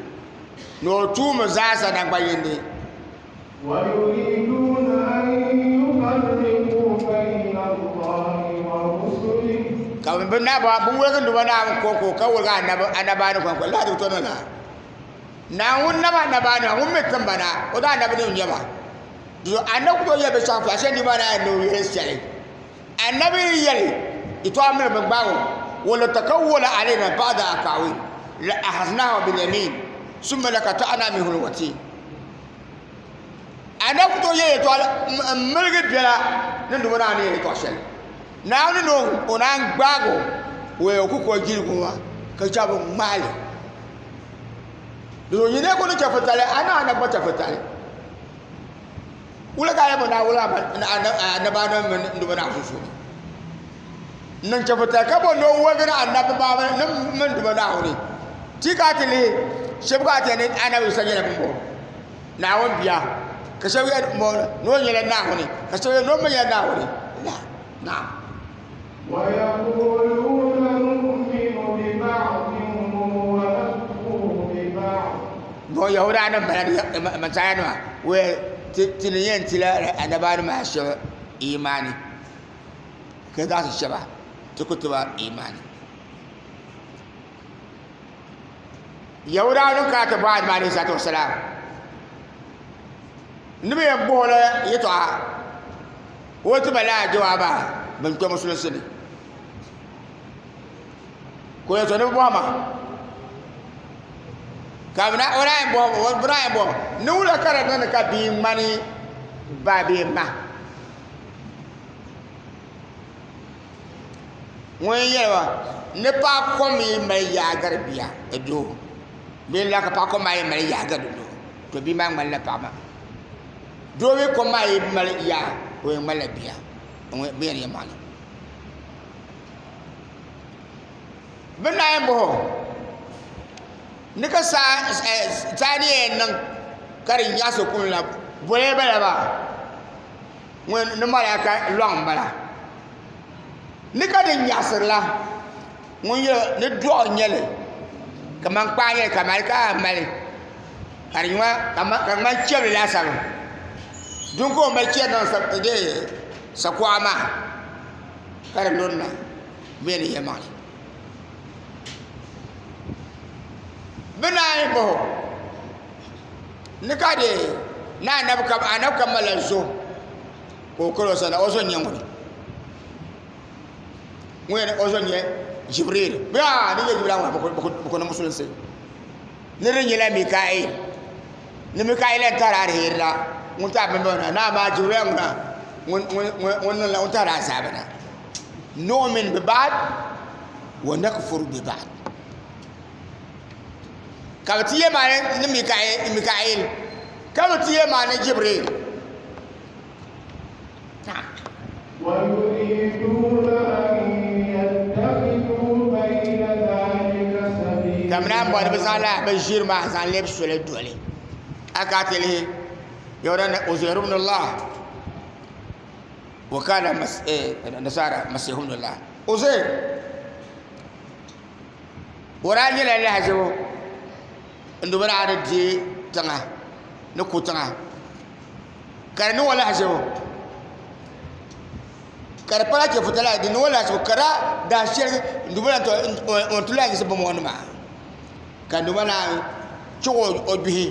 ni o tuumi zaasa naŋgban yindi. ويريدون أن يفرقوا بين الله ورسله Ka bɛ na bɔ bɛ woligi Duuma Naawuni kɔŋko ka woligi annabaani kɔŋko. Lahizibu to niŋ lala. Naawuni nam annabaanima ŋun mi tim ba na, o daa annabinim n-nyɛ ba. Di zuɣu annabi ku tooi yɛli binshɛɣu puhi, ashe niriba maa ni o yɛli shɛli. Annabi yi yɛli yɛtɔɣa mini bɛ gbaag o, walaw takawwala alayna ba'da aqawil la akhadnahu bil yamin summa laqata'na minhu al-watin. Annabi ku tooi yɛli yɛtɔɣa m-miligi biɛla ni Duuma Naawuni ni yɛli yɛtɔɣa shɛli. Naawuni ni o naan gbaag o, o ku ku o jiligu maa ka chɛ bɛ ŋmaai li. Di zuɣu yi lee ku ni chɛfuritali, a niŋ anabi gba chɛfuritali. Wula ka a yɛn bo Naawuni anabaanim mini Duuma Naawuni sunsuuni n-niŋ chɛfuritali ka bo ni o woligi anabi maa mini Duuma Naawuni? Ti ka a ti lihi shɛba ka a ti yɛli ni Anabi Yisa nyɛla bɛmbɔŋɔ, Naawuni bia, ka shɛba yɛli ni o nyɛla Naawuni, ka shɛba yɛli ni o mi nyɛla Naawuni. La, naam. ويقولون نؤمن ببعض ونكفر ببعض Bɔn Yahudanim bala Masayanima wɛ ti ni yɛn ti la anabaanim maa shɛba imaani ka zaɣisi shɛba ti ku ti ba imaani. Yahudanim kana ti bɔhi Adamu alayhi salatu wasalam ni bɛ yɛn bɔh o la yɛtɔɣa o ti ba lala jawaaba bɛn kpe musulinsi ni ka o yɛli to ni bɛ bɔhi ma ka bɛ o naan bɔhi bɛ naan bɔhi ni wula ka di niŋdi ka bia ŋmani ba bee ma ŋun yɛli ba ni paɣa kom yi mali yaa gari bia doo bee n-lahi ka paɣa kom maa yi mali yaa gari doo to bia maa ŋmanila paɣa maa doo mi kom maa yi mali yaa o yɛn ŋmanila bia bɛ yɛn yɛlimaŋli bɛ naan bɔh o ni ka saa ni yɛn niŋ ka di nyaɣisi kum la boli bala maa ŋun ni malaika lɔŋ m-bala ni ka di nyaɣisirila ŋun yɛli ni dɔɣu n-nyɛ li kaman kpaa n-nyɛ li ka malaika maa mali ka di ŋmani chɛbili laasabu dini ka o mali chɛri niŋdi sakuɣa maa ka di lurina bɛ ni yɛlimaŋli bɛ naan yi bahi o. Ni ka di ni anabi kam anabi kam malila zo ka o kari o sani o zo n-nyɛ ŋuni ŋun yɛn o zo n-nyɛ Jibril bee a ni nyɛ Jibril ŋuna bɛ ku niŋ musulinsi ni di nyɛla Mikail ni Mikail n tari aliheri la ŋun tari bini na ni amaa Jibril ŋuna ŋun niŋla ŋun tari azaaba na nu'min bi ba'd wa nakfuru bi ba'd ka bi ti yɛ maa ni Mikail ka bi ti yɛ maa ni Jibril Ka bɛ naan bɔri bɛ zaŋla bɛ ʒiri maa zaŋ lɛbi soli doli a ka ti lihi yawuda Uzairu ibn Allah wa kana nasara masihu ibn Allah Uzair o daa nyɛla lahizibu n di bi daa di deei tiŋa ni ku tiŋa ka di niŋ o lahizibu ka di pala chɛfurtali di niŋ o lahizibu ka daa daa shɛli n duuma o ni ti lahi yiɣisi bini ŋɔ nima ka n duuma naan chɛ o gbihi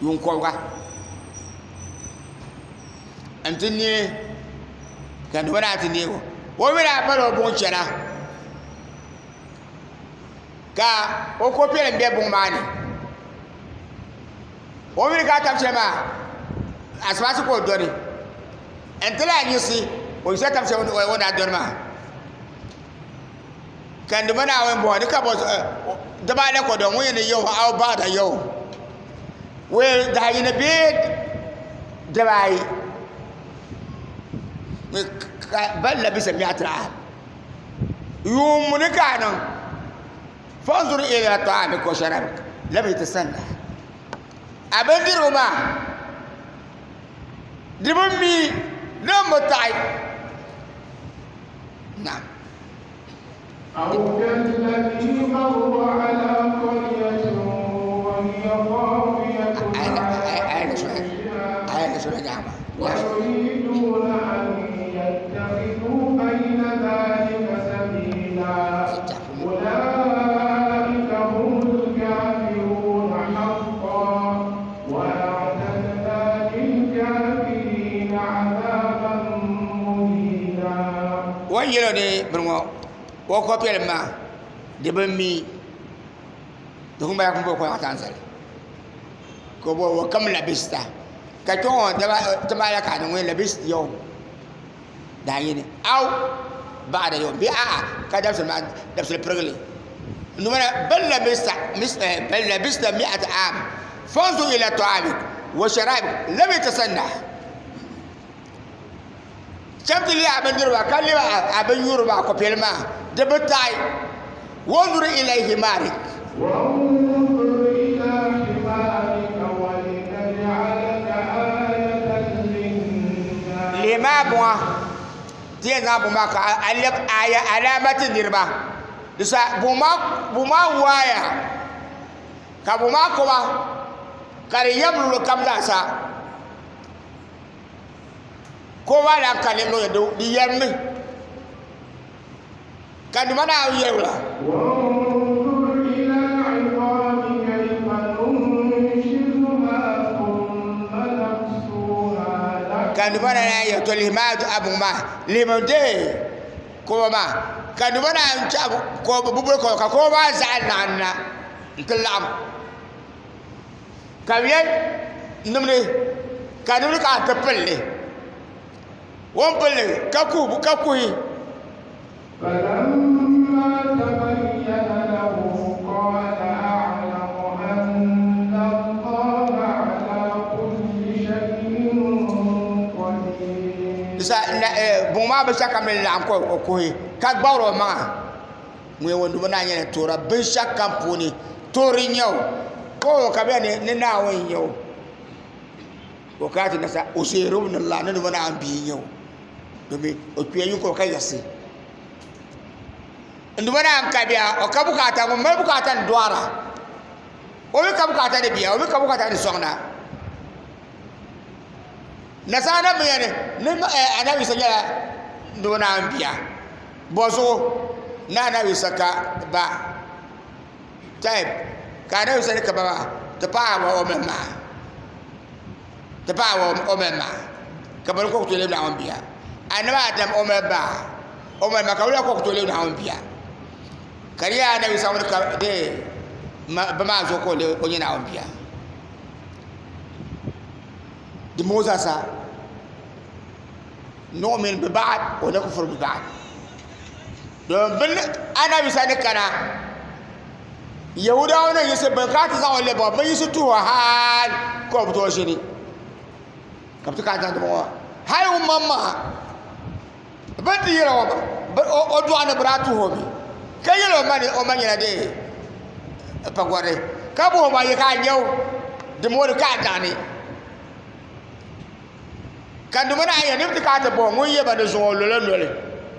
yuun kɔbiga n ti neei ka n duuma naan ti neei o o mi daa pala o buŋ chɛna ka o ko piɛli n bɛ buŋ maa ni o mini ka a tabi shɛli maa asibaasi ka o doni n ti lahi yiɣisi o yiɣisila tabi shɛli o ni daa doni maa ka di bi naawuni bɔhiri ni ka bɔ dibaa la ka o ŋun yɛn ni yɛo aw baada yɛo wee dahi yini bee dibaayi bal labisa mi'at am yuun muni ka a niŋ fanzur ila ta'amika wa sharabika lam yatasanna a bindirigu maa di bi mi di bi taɣi naam أو كالذي مر على قرية وهي خاوية على عروشها ويريدون أن يتخذوا بين ذلك سبيلا أولئك هم الكافرون حقا وأعتدنا للكافرين عذابا مهينا o ni yɛli ni bini ŋɔ o ko piɛli maa di bi mi di kum bala kum bo ko tan zali ko bo wa kam labista ka kpɛ ŋɔ ti maa la ka ni ŋun labista yawm daa yini aw ba'da yawm bi a'a ka dabisili maa dabisili pirigili numana bal labista bal labista mi'at am fanzur ila ta'amik wa sharabik lam yatasanna Shɛba ti lihi a bindiriba ka lihi a binnyuriba a kɔpiɛli maa di bi taɣi. Wanzur ila himarik. Wanzur ila himarika walinaj'alaka ayatan linnas. Lihi maa buŋa ti yɛn zaŋ buŋ maa ka a lɛbi aya alaama ti niriba. Di saha buŋ maa waaya ka buŋ maa kɔba ka di yɛm luɣili kam zaa sa. Ka o maa lahi kani n niŋ di yɛrimi ka nima naa yɛri la. وانظر إلى العظام كيف ننشزها ثم نكسوها لحما Ka nima naa yɛri to lihi maa a buŋ maa lihimi deei koba maa ka nima naa n chaɣi bubuli koba ka koba maa zaɣa laɣim na n ti laɣim Ka bɛ yɛli nimdi ka nimdi ka a ti pilli o ni pilli ka kuhi. فلما تبين له قال أعلم أن الله على كل شيء قدير. Di saha buŋ maa binshɛɣu kam ni laɣim ka o kuhi ka gbabiri o maŋa. Ŋun yɛn wumdi maa nyɛla toora binshɛɣu kam puuni toori n-nyɛ o ka o ka bɛ ni ni Naawuni n-nyɛ o o kana ti nasa Uzairu ibn Allah ni Naawuni bia n-nyɛ o domin o kpiya yuŋ ka yiɣisi n duuma Naawuni ka bia o ka bukaata ŋun mali bukaata n dɔɣira o mi ka bukaata ni bia o mi ka bukaata ni sɔŋda Nasara nim mi yɛli ni Anabi Yisa nyɛla n duuma Naawuni bia Bɔzuɣu ni Anabi Yisa ka ba? Taib, ka Anabi Yisa ni ka ba maa? Ti paai wa o mali maa. Ti paai wa o mali maa. Ka bani ko ku tooi lebi Naawuni bia. Annabi Adam o mali ba, o mali ma ka wula ko ku tooi lebi Naawuni bia. Ka di yaa Annabi Isa ŋuni ka de ba maa zuɣu ka o lebi o nyɛ Naawuni bia. Di moo zaasa nu'min bi ba'd wa nakfur bi ba'd. Domin bin Annabi Isa ni kana Yahudawa ni yiɣisi bin ka ti zaŋ o lebigi bin yiɣisi tuhi o hali ka o bi tooi ʒini ka bi ti kana zaŋ dimbɔŋɔ hali ŋun maŋmaŋa bin ti yɛra o dɔɣu ni bi daa tuhi o mi ka yɛli o ma ni o ma nyɛla dee pagɔrili ka bɔhi o ma yi ka a nyɛ o dimbɔŋɔ ni ka a daŋ ni ka dimi ni a yɛli ni bi ti kana ti bɔhi ŋun yɛ ba ni zuŋɔ o lola noli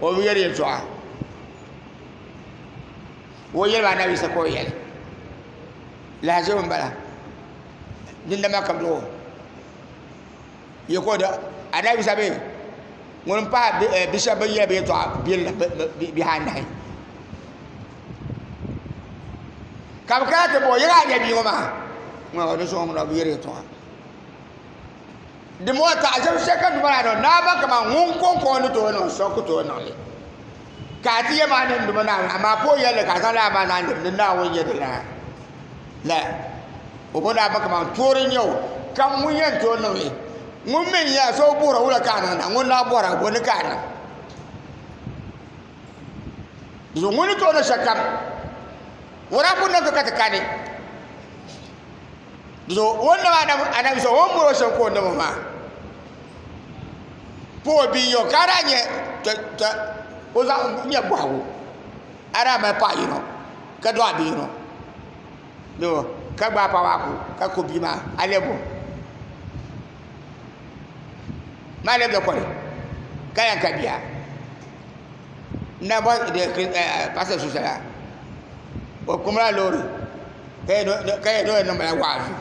o bi yɛri yɛltɔɣa O yɛli maa Anabi Yisa ka o yɛli, Lahaʒibu m-bala, dindina maa ka bɛ duɣi o. Yi ka o da Anabi Yisa bee ŋuni m-pahi bi shɛba bɛn yɛli bɛ yɛltɔɣa bihi anahi. Ka bɛ kana ti bɔhi o, Yi daa nya bia ŋɔ maa? Ŋuna o ni sɔŋ ŋuna o bi yɛri yɛltɔɣa. Dimbɔŋɔ taɣisim shɛli ka Duuma naa niŋ naa ba kaman ŋun kɔŋko ni tooi niŋ so ku tooi niŋ li. Ka a ti yɛli maa ni Duuma Naawuni, amaa ka o yɛli li ka a zaŋ lala maa zaŋ lɛbi ni Naawuni nyɛ di lana. La, o bo naa ba kaman toori n-nyɛ o, ka ŋun yɛn tooi niŋ li. Ŋun mi n-nyɛ a, so bi buhir a wula ka a niŋda, ŋun daa bɔhir a, bɔ ni ka a niŋ? Dinzuɣu ŋun ni tooi niŋ shɛlikam, o daa pun niŋ ti ka ti kani. Dinzuɣu o ni nam anabi so o ni bɔri o shɛm ka o nam o maa pa o bia n-nyɛ o ka a daa nya o zaŋ nya bɔhigu a daa mali paɣa yino ka dɔɣi bia yino ka gbaai paɣa maa ku ka ku bia maa a lebi bo maa lebi dakɔli ka yɛn ka bia n daa bɔri pastor so shɛli o kumila loori ka yɛn ni o niŋ mala waazu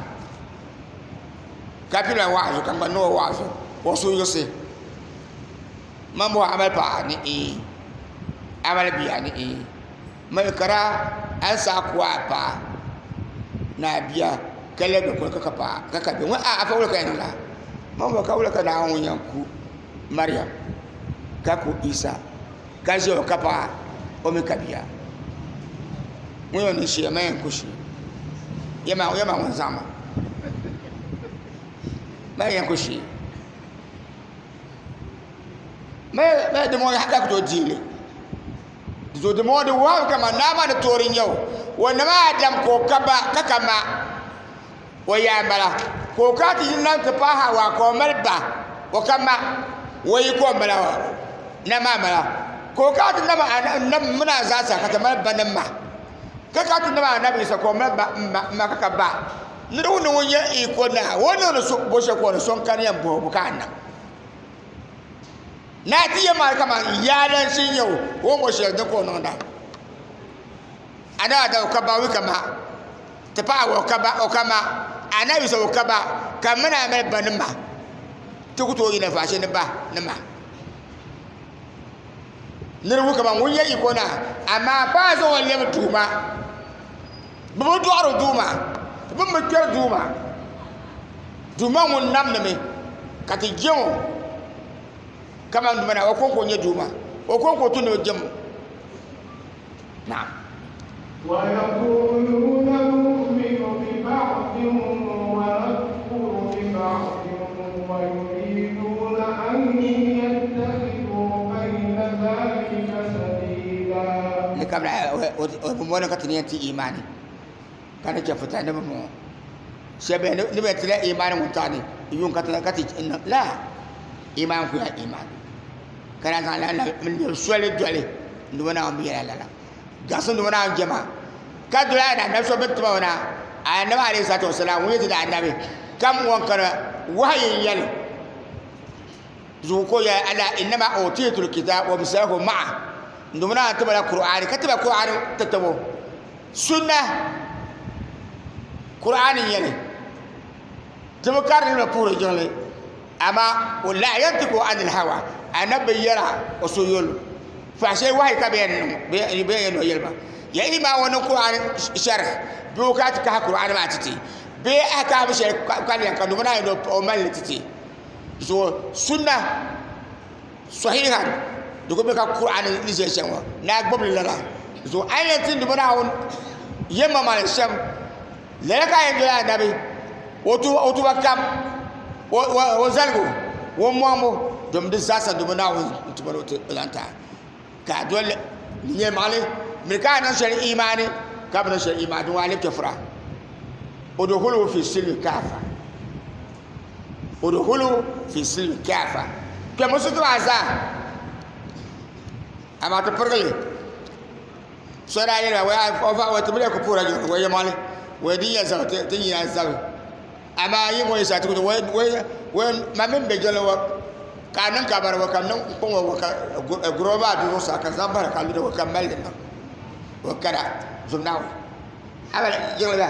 ka pili waazu ka n gba niŋ o waazu ka o suhu yiɣisi man bɔhi a mali paɣa ni ii a mali bia ni ii mali kara a ni saɣi ku a paɣa ni a bia ka lɛbi dikpuni ka ka paɣa ka ka bia ŋɔ a afa wula ka yɛn niŋ laa man bɔhi ka wula ka Naawuni yɛn ku Mariam ka ku Isa ka ʒe o ka paɣa o mi ka bia ŋun yɛn niŋ shee man yɛn ku shee yɛma ŋun zaŋ ma man yɛn ku shee mɛ di ŋɔ ka ku tooi deeli so di ŋɔ di waɣa kaman naa maa ni toori n nyɛ o o nama Adam ka o ka ba ka ka ma o yaa n bala ka o kana ti yi niŋ ti paai Hawa ka o mali ba o ka ma o yi ka o mala na maa mala ka o kana ti nam mini a zaa sa ka ti mali ba ni ma ka kana ti nam anabi Yisa ka o mali ba n ma n ma ka ka ba niriba ni ŋun nyɛ iko naa o ni niŋdi bo shɛli ka o ni so n kani yɛn bɔhi o ka a niŋ naa ti yɛn maa kaman yaalansi n nyɛ o o ni bɔ shɛli din ka o niŋda Anabi Adam o ka ba o mi ka ma ti paai o ka ba o ka ma anabi Yusuf o ka ba ka mini a mali ba ni ma ti ku tooi yina faashee ni ba ni ma niriba kaman ŋun nyɛ yiko na amaa pa zaŋ o lɛbi duuma bɛ bi dɔɣiri duuma bɛ mi bi kpɛri duuma duuma ŋun namdi mi ka ti jɛm o kaman duuma na o kɔŋko n-nyɛ duuma o kɔŋko tu ni bɛ jɛm o. Naam. ويقولون نؤمن ببعض ونكفر ببعض ويريدون أن يتخذوا بين ذلك سبيلا Ni kabila o bi mɔni ka ti ni yɛn ti imaani ka ni chɛ futa ni bi mɔŋɔ shɛba ni bɛ tila imaani ŋun taɣi ni yuun ka ti ka ti la imaan kuya imaan ka na zaŋ la n soli doli n Duuma Naawuni bi yɛla lala gaɣisi n Duuma Naawuni jɛma ka doli a anabi so bini tima o na anabi alayhi salatu wasalam ŋun nyɛ ti da anabi kam ŋun kana wahayi n yɛli zuɣu ko yɛli ala innama utitu lkitab wa mislahu ma'a n Duuma Naawuni tima la Qur'ani ka tiba Qur'ani tatabo sunna Qur'ani n yɛli ti bi karili mi puhiri jiŋli amaa o la yantiku anil hawa anabi bi yɛra o suhuyurili faashee wahayi ka bɛ yɛn niŋ bɛ yɛn o yɛli ba ya ima o niŋ Qur'an sharh bee o kana ti kahi Qur'an maa ti ti Bee ahkaam shɛli ka lɛm ka duuma Naawuni ni o mali li ti ti. So sunna sahihan di ku be ka Qur'an ni ʒe shɛm ŋɔ ni a gbubi li lala. So a ni yɛn ti duuma Naawuni yɛlimaŋli shɛm lala ka a yɛn doli anabi o tuba kam o zaligu o mɔŋbu domi di zaasa duuma Naawuni n-tuma ni o zaŋ ti a. Ka a doli di yɛlimaŋli miri ka a niŋ shɛli imaani ka bi niŋ shɛli imaani din ŋɔ a lebi chɛfura. Udkhulu fi silmi kaafa udkhulu fi silmi kaafa kpɛmi sutu maa zaa amaa ti pirigili so daa yɛli ma wai ti bi ku puhira jiŋli wai yɛlimaŋli wai din yɛn zabi ti yina zabi amaa yi ŋɔ yi sa ti wai wai ma mini bɛ jiŋli ŋɔ ka a niŋ ka bari wai ka niŋ kpɔŋ ŋɔ ka gurɔ maa du zuɣusaa ka zaŋ bahiri ka luri wai ka mali li niŋ wai kada zum Naawuni abala jiŋli bɛ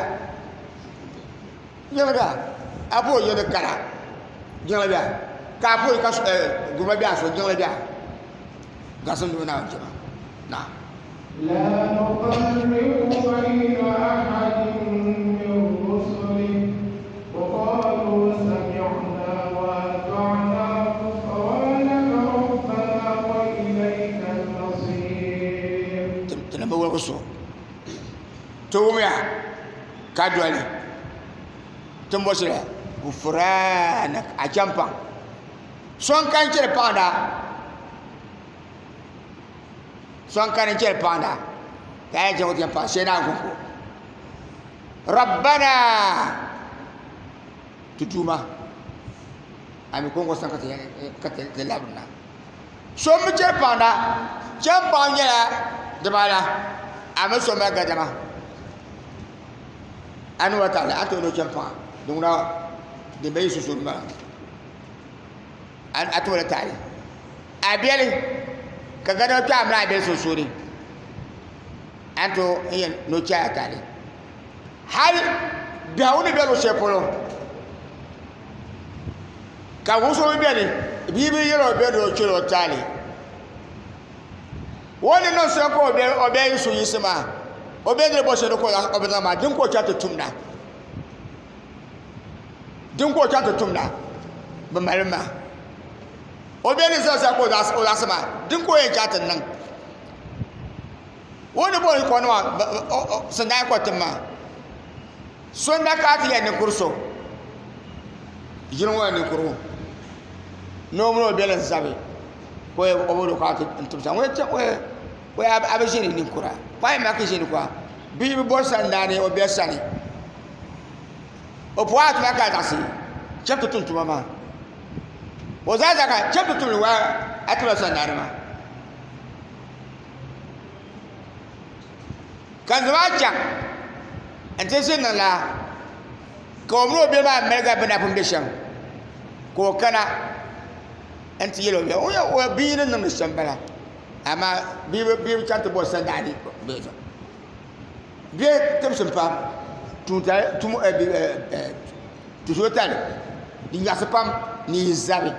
jiŋli bɛ a bo yɛli kara jiŋli bɛ ka a bo ka goma bɛ a so jiŋli bɛ gasim ni na jama na لا نفرق بين أحد من رسله وقالوا سمعنا وأطعنا غفرانك ربنا وإليك المصير tana ba wani so to wumiya ka doli tin bo shɛli gufranak a chɛmpaŋ so n kan chɛri paɣada so n kani chɛri paɣada ka a yɛn chɛŋ o ti yɛn paɣa shee naa konko rabbana ti duuma a mi konko sani ka ti labirina So n bi chɛri paɣa chɛni paɣa nyɛla dibaala a mi so mali gadama a ni wa taali a ni tooi ni o chɛni paɣa din ŋuna din bɛ yi sunsuuni maa a toola taali a biɛli ka gadama kpɛ a mini a biɛli sunsuuni a ni tooi n yɛn ni o chɛ a taali hali biɛhagu ni bɛ luɣu shɛli polo Ka wuŋsibu beni, bia bi yɛl o be ni o chɛl o taali. O ni niŋ shɛm ka o be yi su yiɣisi maa, o be ni bɔ shɛli ka o bi zaŋ maa, din ka o chaŋ ti tumda. Din ka o chaŋ ti tumda, bɛ mali maa. O be ni zaŋ shɛli ka o zaɣisi maa, din ka o yɛn chaŋ ti niŋ. O ni bɔri kɔni maa, sindai kɔtim maa. So n-na ka a ti yɛn ninkuri so ʒili ŋɔ ninkurigu ni o mini o beli n-zabi ka o boli o ka a ti n-timsa ŋɔ a bi ʒini ninkura paɣa ma ka ʒini kwa bia bi bori sandaani o bɛ sani o puhi a tuma ka a zaɣisi chɛbu ti tum tuma maa o zaa zaa ka chɛbu ti tumli waa a tuma sandaani maa Ka n maa chaŋ n-ti ʒi niŋ laa, ka o mini o bihi maa maliga bɛ na pun be shɛm, ka o kana nti yɛl o bia, o bia ni niŋdi shɛm m-bala, amaa bia bi chaŋ ti bɔri sandaani bee zuɣu. Bɛ timsim pam, tuzootali din nyaɣisi pam ni yi zabi,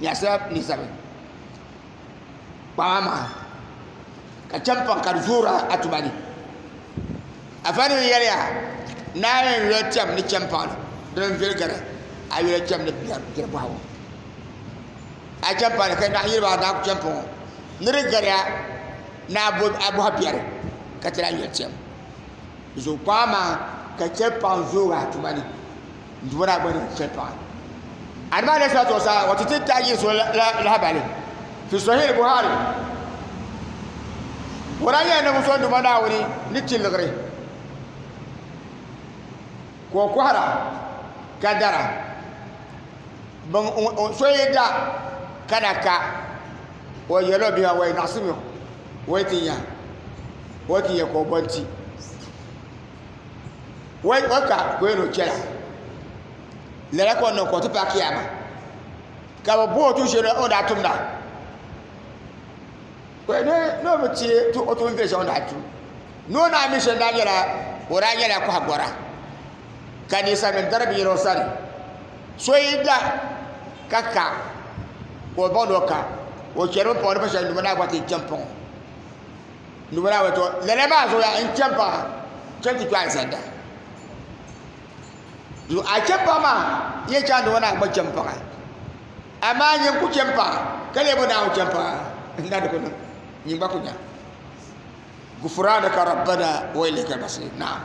nyaɣisila ni zabi. Kpaŋa maa ka chɛmpaŋ ka di zoori a tuma ni afa nim yɛliya ni a yɛn yuli tɛm ni chɛmpaŋ dini n viɛli gari a yuli tɛm ni biɛri bɔhagu a chɛmpaŋ ni ka naɣ yiriba a daa ku chɛmpaŋ ŋɔ ni di gariya ni a bɔhi biɛri ka ti lahi yuli tɛm zuɣu kpaŋa maa ka chɛmpaŋ zoori a tuma ni n duuma daa gba ni chɛmpaŋ Annabi alayhi salatu wasalam wato ti ta yi so lahabali fi sahih buhari o daa nyɛla ninvuɣu so duuma Naawuni ni tilligiri ka o kɔhira ka dara so yi da ka na ka o yɛli o bihi maa wai naɣisimi o wai ti nya o ti nya ka o bo n-ti wai o ka ka o yɛn o chɛla lala ka o niŋ ka o ti paai kiyama ka bi bo o tuun shɛli o ni daa tumda ni o bi ti o tuun viɛli shɛli o ni daa tum ni o ni mi shɛli daa nyɛla o daa nyɛla kɔha gɔra ka ninsal nim dari binyɛra o sani so yi da ka ka ka o baŋ ni o ka o chɛrimi paŋ o ni pa shɛli ni maa gba ti chɛni paŋ o Lala maa zuɣu n chɛ paɣa. Chaŋ ti kpe alizanda. Zuɣu a chɛ paɣa maa yɛn chaŋ di ŋɔ gba chɛ n paɣa amaa nyin ku chɛ n paɣa ka lee bo Naawuni chɛ n paɣa n na di ku niŋ nyin gba ku nya gufranaka rabbana wa ilayka al-masir. Naam.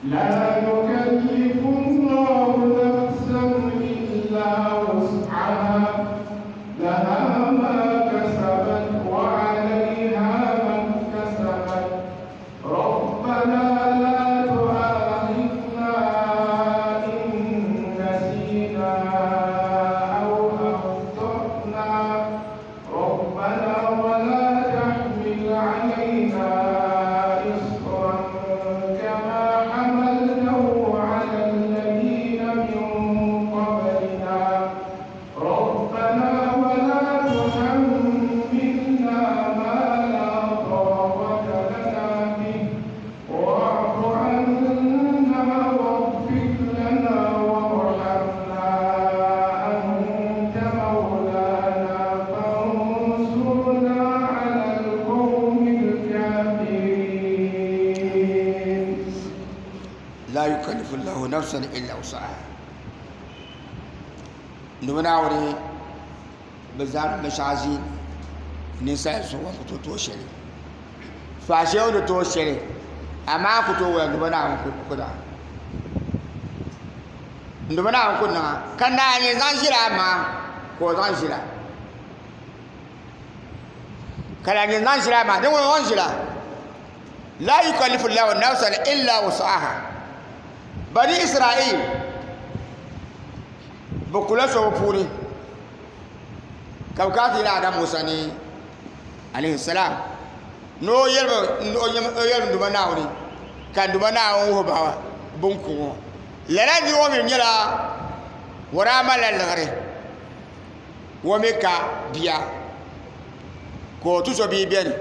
لا يكلف الله نفسا إلا وسعها لها ما كسبت وعليها ما اكتسبت ربنا لا تؤاخذنا إن نسينا أو أخطأنا ربنا ولا تحمل علينا إصرا كما حملته على الذين من قبلنا ربنا ولا تحملنا ما لا طاقة لنا به واعف عنا واغفر لنا وارحمنا أنت مولانا فانصرنا على القوم الكافرين. لا يكلف الله نفسا إلا وسعها. Duuma Naawuni bi zaŋdi binshɛɣu ʒi ninsal zuɣu ku tooi tooi shɛli faashee o ni tooi shɛli amaa ku tooi wula Duuma Naawuni ku niŋa Duuma Naawuni ku niŋa ka naanyi zaŋ ʒila amaa ka o zaŋ ʒila ka lahi nyɛ zaŋ ʒila amaa din ŋuni o zaŋ ʒila la yukallifu llahu nafsan illa wusaha. Bani Israel bi kula so bi puuni ka bi kana ti yɛli Adam Musa ni alayhi salam ni o yɛli Duuma Naawuni ka Duuma Naawuni wuhi ba bin ku ŋɔ. Lala nira ŋɔ mi nyɛla o daa malila liɣiri o mi ka bia ka o tuso bia beni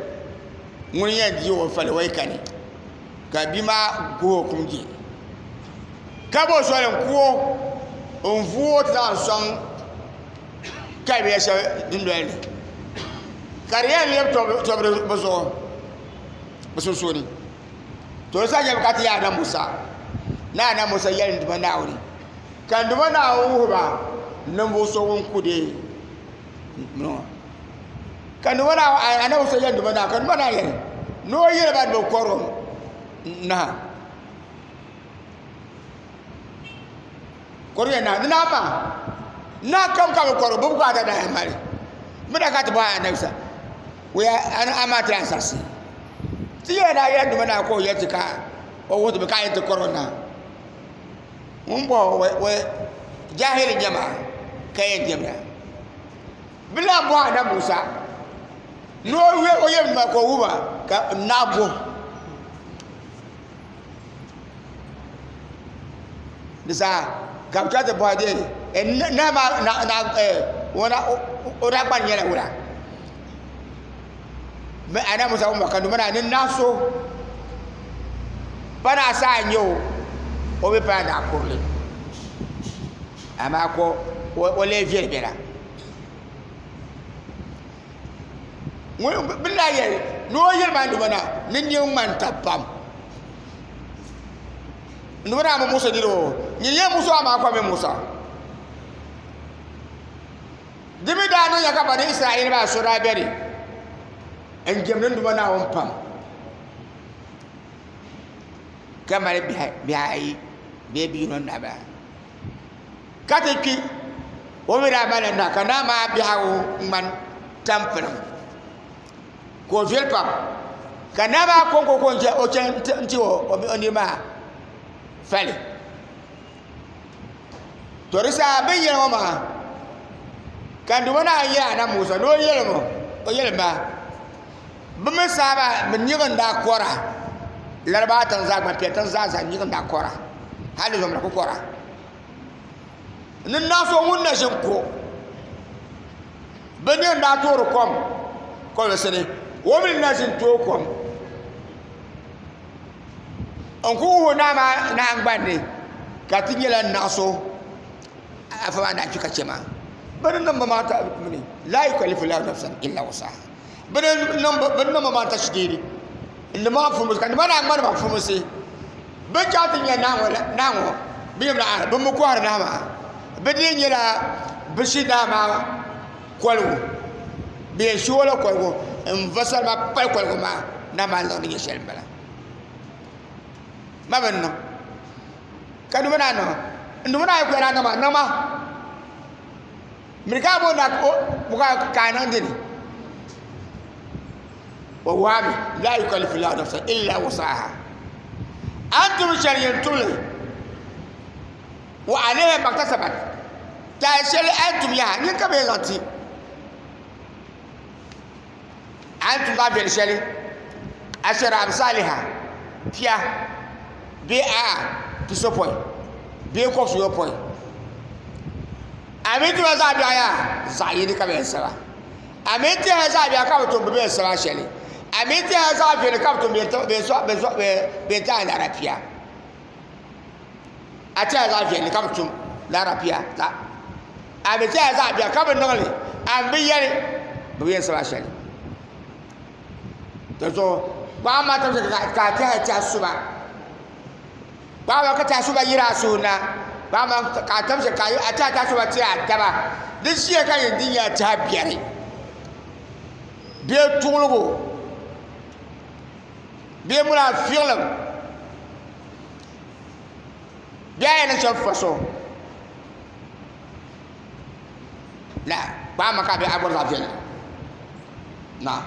ŋuni yɛn di o fali o yi kani ka bia maa guhi o kum je ka bo soli n ku o n vuui o ti zaŋ sɔŋ kalibiya shɛli dundoli ni ka di yɛn lɛbi tɔbiri bi zuɣu bi sunsuuni. To di saha nyɛmi ka ti yaa na Musa ni a na Musa yɛli n Duuma Naawuni ka n Duuma Naawuni wuhi ba ninvuɣ so ŋun ku deei ŋɔ. Ka n Duuma Naawuni a na Musa yɛli n Duuma Naawuni ka n Duuma Naawuni yɛli ni o yɛli ba ni bɛ kɔrig naha. Kɔrig ya naha ni naa maa naa kam ka bɛ kɔrig bɛ bi gbaai daa mali bɛ daa ka ti bɔhi anabi sa waya a maa ti lahi saɣisi ti yɛla daa yɛli Duuma Naawuni ka o yɛli ti ka o wuhi ti mi ka a yɛn ti kɔrig naa ŋun bɔhi o jahili n-nyɛ maa ka yɛn jɛmda bɛ lahi bɔhi anabi Musa ni o yɛli ma ka o wuhi ba ka naa bɔhi di saha ka bi chaŋ ti bɔhi dee naa maa o daa gba nyɛla wula anabi Musa ŋun ka ni ni naa so pa naa saa n nyɛ o o mi pala naa kurili amaa ka o lee viɛli biɛla Bɛ ni daa yɛli ni o yɛli maa niriba na ni niriba ŋmani tab pam. Niriba daa bi muɣisi niriba o, nyin yɛn muɣisi o amaa ka o mi muɣis a. Di mi daa niŋya ka Bani Israail maa so daa beni n-jɛmdi n Duuma Naawuni pam, ka mali bihi ayi bee bi yino n-daa bala. Ka ti kpi, o mi daa malila naa, ka naa maa biɛhigu ŋmani tampilim, ka o viɛli pam. Ka naa maa kɔŋko ka o chani nti o niriba maa fali. To di saha bɛ ni yɛli ŋɔ maa, ka n Duuma Naawuni yɛli Anabi Musa ni o yɛlim o, o yɛlim ba, Bɛ mi saha maa bɛ niriba n-daa kɔra, Laribawa tiŋ zaa, Gbanpiɛli tiŋ zaa zaa niriba n-daa kɔra, hal di zuɣu bɛ na ku kɔra. Ni naa so ŋun na ʒin ko bɛ ni daa toori kom kolisi ni, o mi na ʒin tooi kom n-ku wuhi o naa maa nahingbani ni ka ti nyɛla naɣ so afa maa ni daa kpi ka chɛ maa. Bɛ ni niŋ ba maa mini laa yukallifu laahu nafsan illa wusaha. Bɛ ni niŋ ba maa tashdiidi n-ni maa fumisi ka ni maa naa ŋmani ba fumisi. Bɛ chaŋ ti nya naa ŋɔ naa ŋɔ bɛ yɛm la bɛ mi kɔhiri naa maa bɛ dii nyɛla bɛ shi naa maa koligu bɛ yɛn shi o la koligu n va salima pali koligu maa naa maa liɣiri ni nyɛ shɛli m-bala ma bi niŋ ka dubu naa niŋ n dubu naa yi kuli naa niŋ maa niŋ ma miri ka a bo na ka a niŋ dini wa waami la yukallifu llahu nafsan illa wusaha a ni tum shɛli yɛn tumli wa alayha maktasabat taali shɛli a ni tum yaha nyin ka bi yɛn zaŋ ti a ni tum zaɣ viɛli shɛli ashara amsaliha pia bee a pisopɔin bee kɔbisiyopɔin a mi tuma zaɣ biɛɣu yaa zaɣ yini ka bi yɛn saba A mi tɛha zaɣ biɛɣu ka bi tum bi bɛn saba shɛli. A mi tɛha zaɣ viɛlli ka bi tum bɛn ti a laara pia. A tɛha zaɣ viɛlli ka bi tum laara pia. A mi tɛha zaɣ biɛɣu ka bi niŋ li, a mi bi yɛli bi bɛn saba shɛli. Di zuɣu kpaɣa maa tabili ka a tɛha tɛha suma. Paɣaba ka tɛha suba yiri a suhu na paɣaba ka a tam shɛli ka a tɛha tɛha suba ti a taba di ʒiya ka yɛn di nyɛla tɛha biɛri bee tuɣuligu bee munaafiɣilim bee a yɛn niŋ shɛm fa so la kpaɣama ka a bɛ a bɔri zaɣ viɛlli na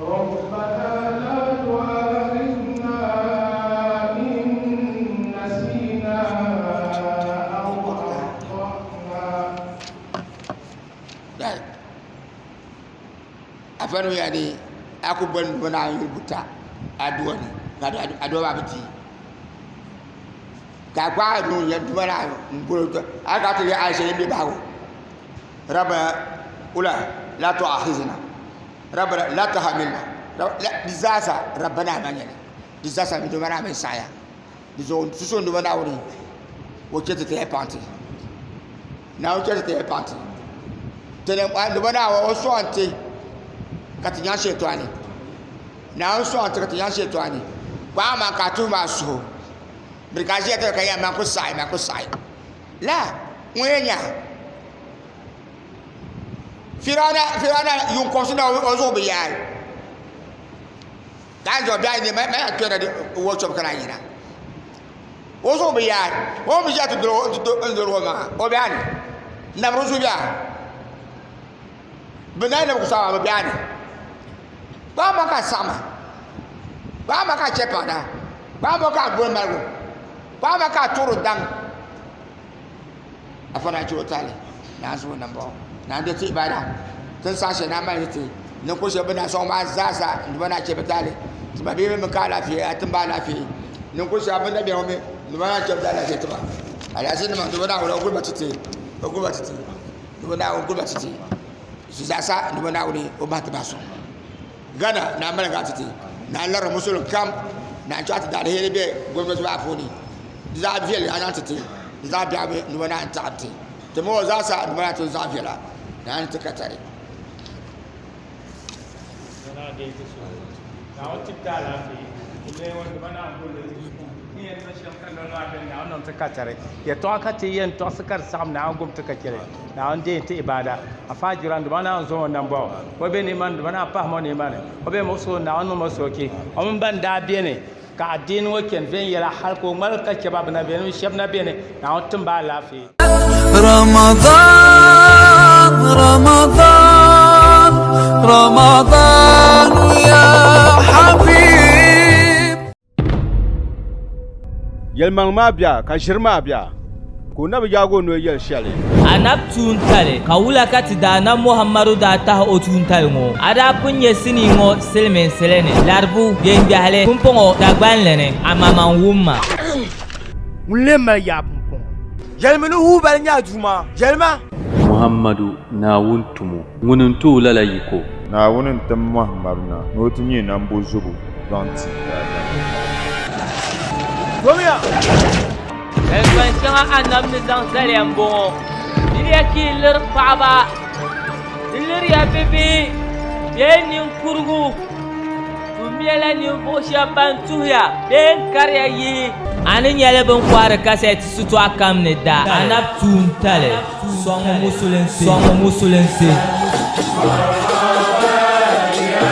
ربنا لا تؤاخذنا إن نسينا أو أخطأنا afa nim yani a ku boli ni naa yuli buta aduwa ni ka aduwa maa bi ti ka a gbaai nuu n yɛli duma naa n guli a ka ti lihi aisha yin bɛ bahagu rabbana ula la tu'akhizna rabbana la tahamilna di zaasa rabbana maa nyɛli di zaasa mi duma naa mi saɣaya di zuɣu ti so duma naawuni o chɛ ti ti paŋ ti naawuni chɛ ti ti paŋ ti ti duma naawuni o sɔŋ ti ka ti nyaŋ shɛtɔni naawuni sɔŋ ti ka ti nyaŋ shɛtɔni kpaŋ maa ka a tuhi maa suhu biri ka a ʒiya tiri ka yɛn maa ku saɣi maa ku saɣi la ŋun yɛn nya firawuna firawuna yuun kɔbisi na o zuɣu bi yaai ka a zuɣu biɛhi ne ma yaa kpɛra di workshop ka na yina o zuɣu bi yaai o mi ʒiya ti doli o maŋa o biɛhi ni namri zuɣu biɛhi bi naai ni bi ku saɣama bi biɛhi ni kpaamba ka saɣama kpaamba ka chɛ paɣada kpaamba ka boli maligu kpaamba ka tuɣuri daŋ afa naa chɛ o taali naa zuɣu ni n bɔŋɔ naa n di ti ibada ti ni saɣa shɛli naa mali ti ni ku shɛli bi naa sɔŋ maa zaa sa n duba naa chɛ bi taali ti ma bia mi ka alaafee a ti ba alaafee ni ku shɛli bi na bɛ ŋɔ mi n duba naa chɛ bi alaafee tiba alaafee nima n duba naa o guli ba ti ti o guli ba ti ti duba naa o guli ba ti ti su zaa sa n duba naa o bahi ti bahi sɔŋ Ghana naa mali gaa ti ti naa lari musulim kam naa chaɣ ti daaliheeri be gomnati maa puuni di zaɣ viɛlli a zaŋ ti ti di zaɣ biɛɣu mi nima naa n taɣi ti ti mi o zaa sa nima naa ti zaɣ viɛla naa ni ti ka tari. Yɛtɔɣa ka ti yɛn tɔɣisi ka di saɣim Naawuni gom ti ka chɛli Naawuni deei ti ibaada afa jiran duma Naawuni zaŋ o nambɔɣu o be niimani duma Naawuni pahim o niimani o be muɣisigu Naawuni niŋm o soochi o mini ban daa beni ka adiini ŋɔ chani viɛnyɛla hali ka o ŋmaligi ka chɛ ba bɛ na beni shɛba na beni Naawuni tim ba alaafee. رمضان رمضان رمضان يا حبيب Yɛlimaŋli maa bia ka ʒiri maa bia, ka o na bi yaag o noli yɛli shɛli. Anab tuuntali, ka wula ka ti Daanab Muhammadu daa tahi o tuuntali ŋɔ? A daa pun nya sinii ŋɔ silimiinsili ni, Laribu, Biɛŋgbɛhili, pumpɔŋɔ Dagbanli ni, amaa man wum ma. Ŋun lee mali yaa pumpɔŋɔ? Yɛlimi ni Hubal nyɛ a Duuma. Yɛlima! Muhammadu, Naawuni tumo, ŋuni n-ti o lala yiko. Naawuni n-tim Muhammadu na ni o ti nyɛ nambozubo zaŋ ti daadamnim. Domiya! Zalikpan shɛŋa Anab ni zaŋ zaliya m-bɔŋɔ, Miriya ka yi liri paɣiba, di liriya bibihi bee ninkurugu. Tummiya la ninvuɣ shɛb ban tuhiya bee n-kariya yihi. A ni nyɛli bɛn kɔhiri kasɛti sitɔɣu kam ni da anabi tuuntali sɔŋmi musulinsi.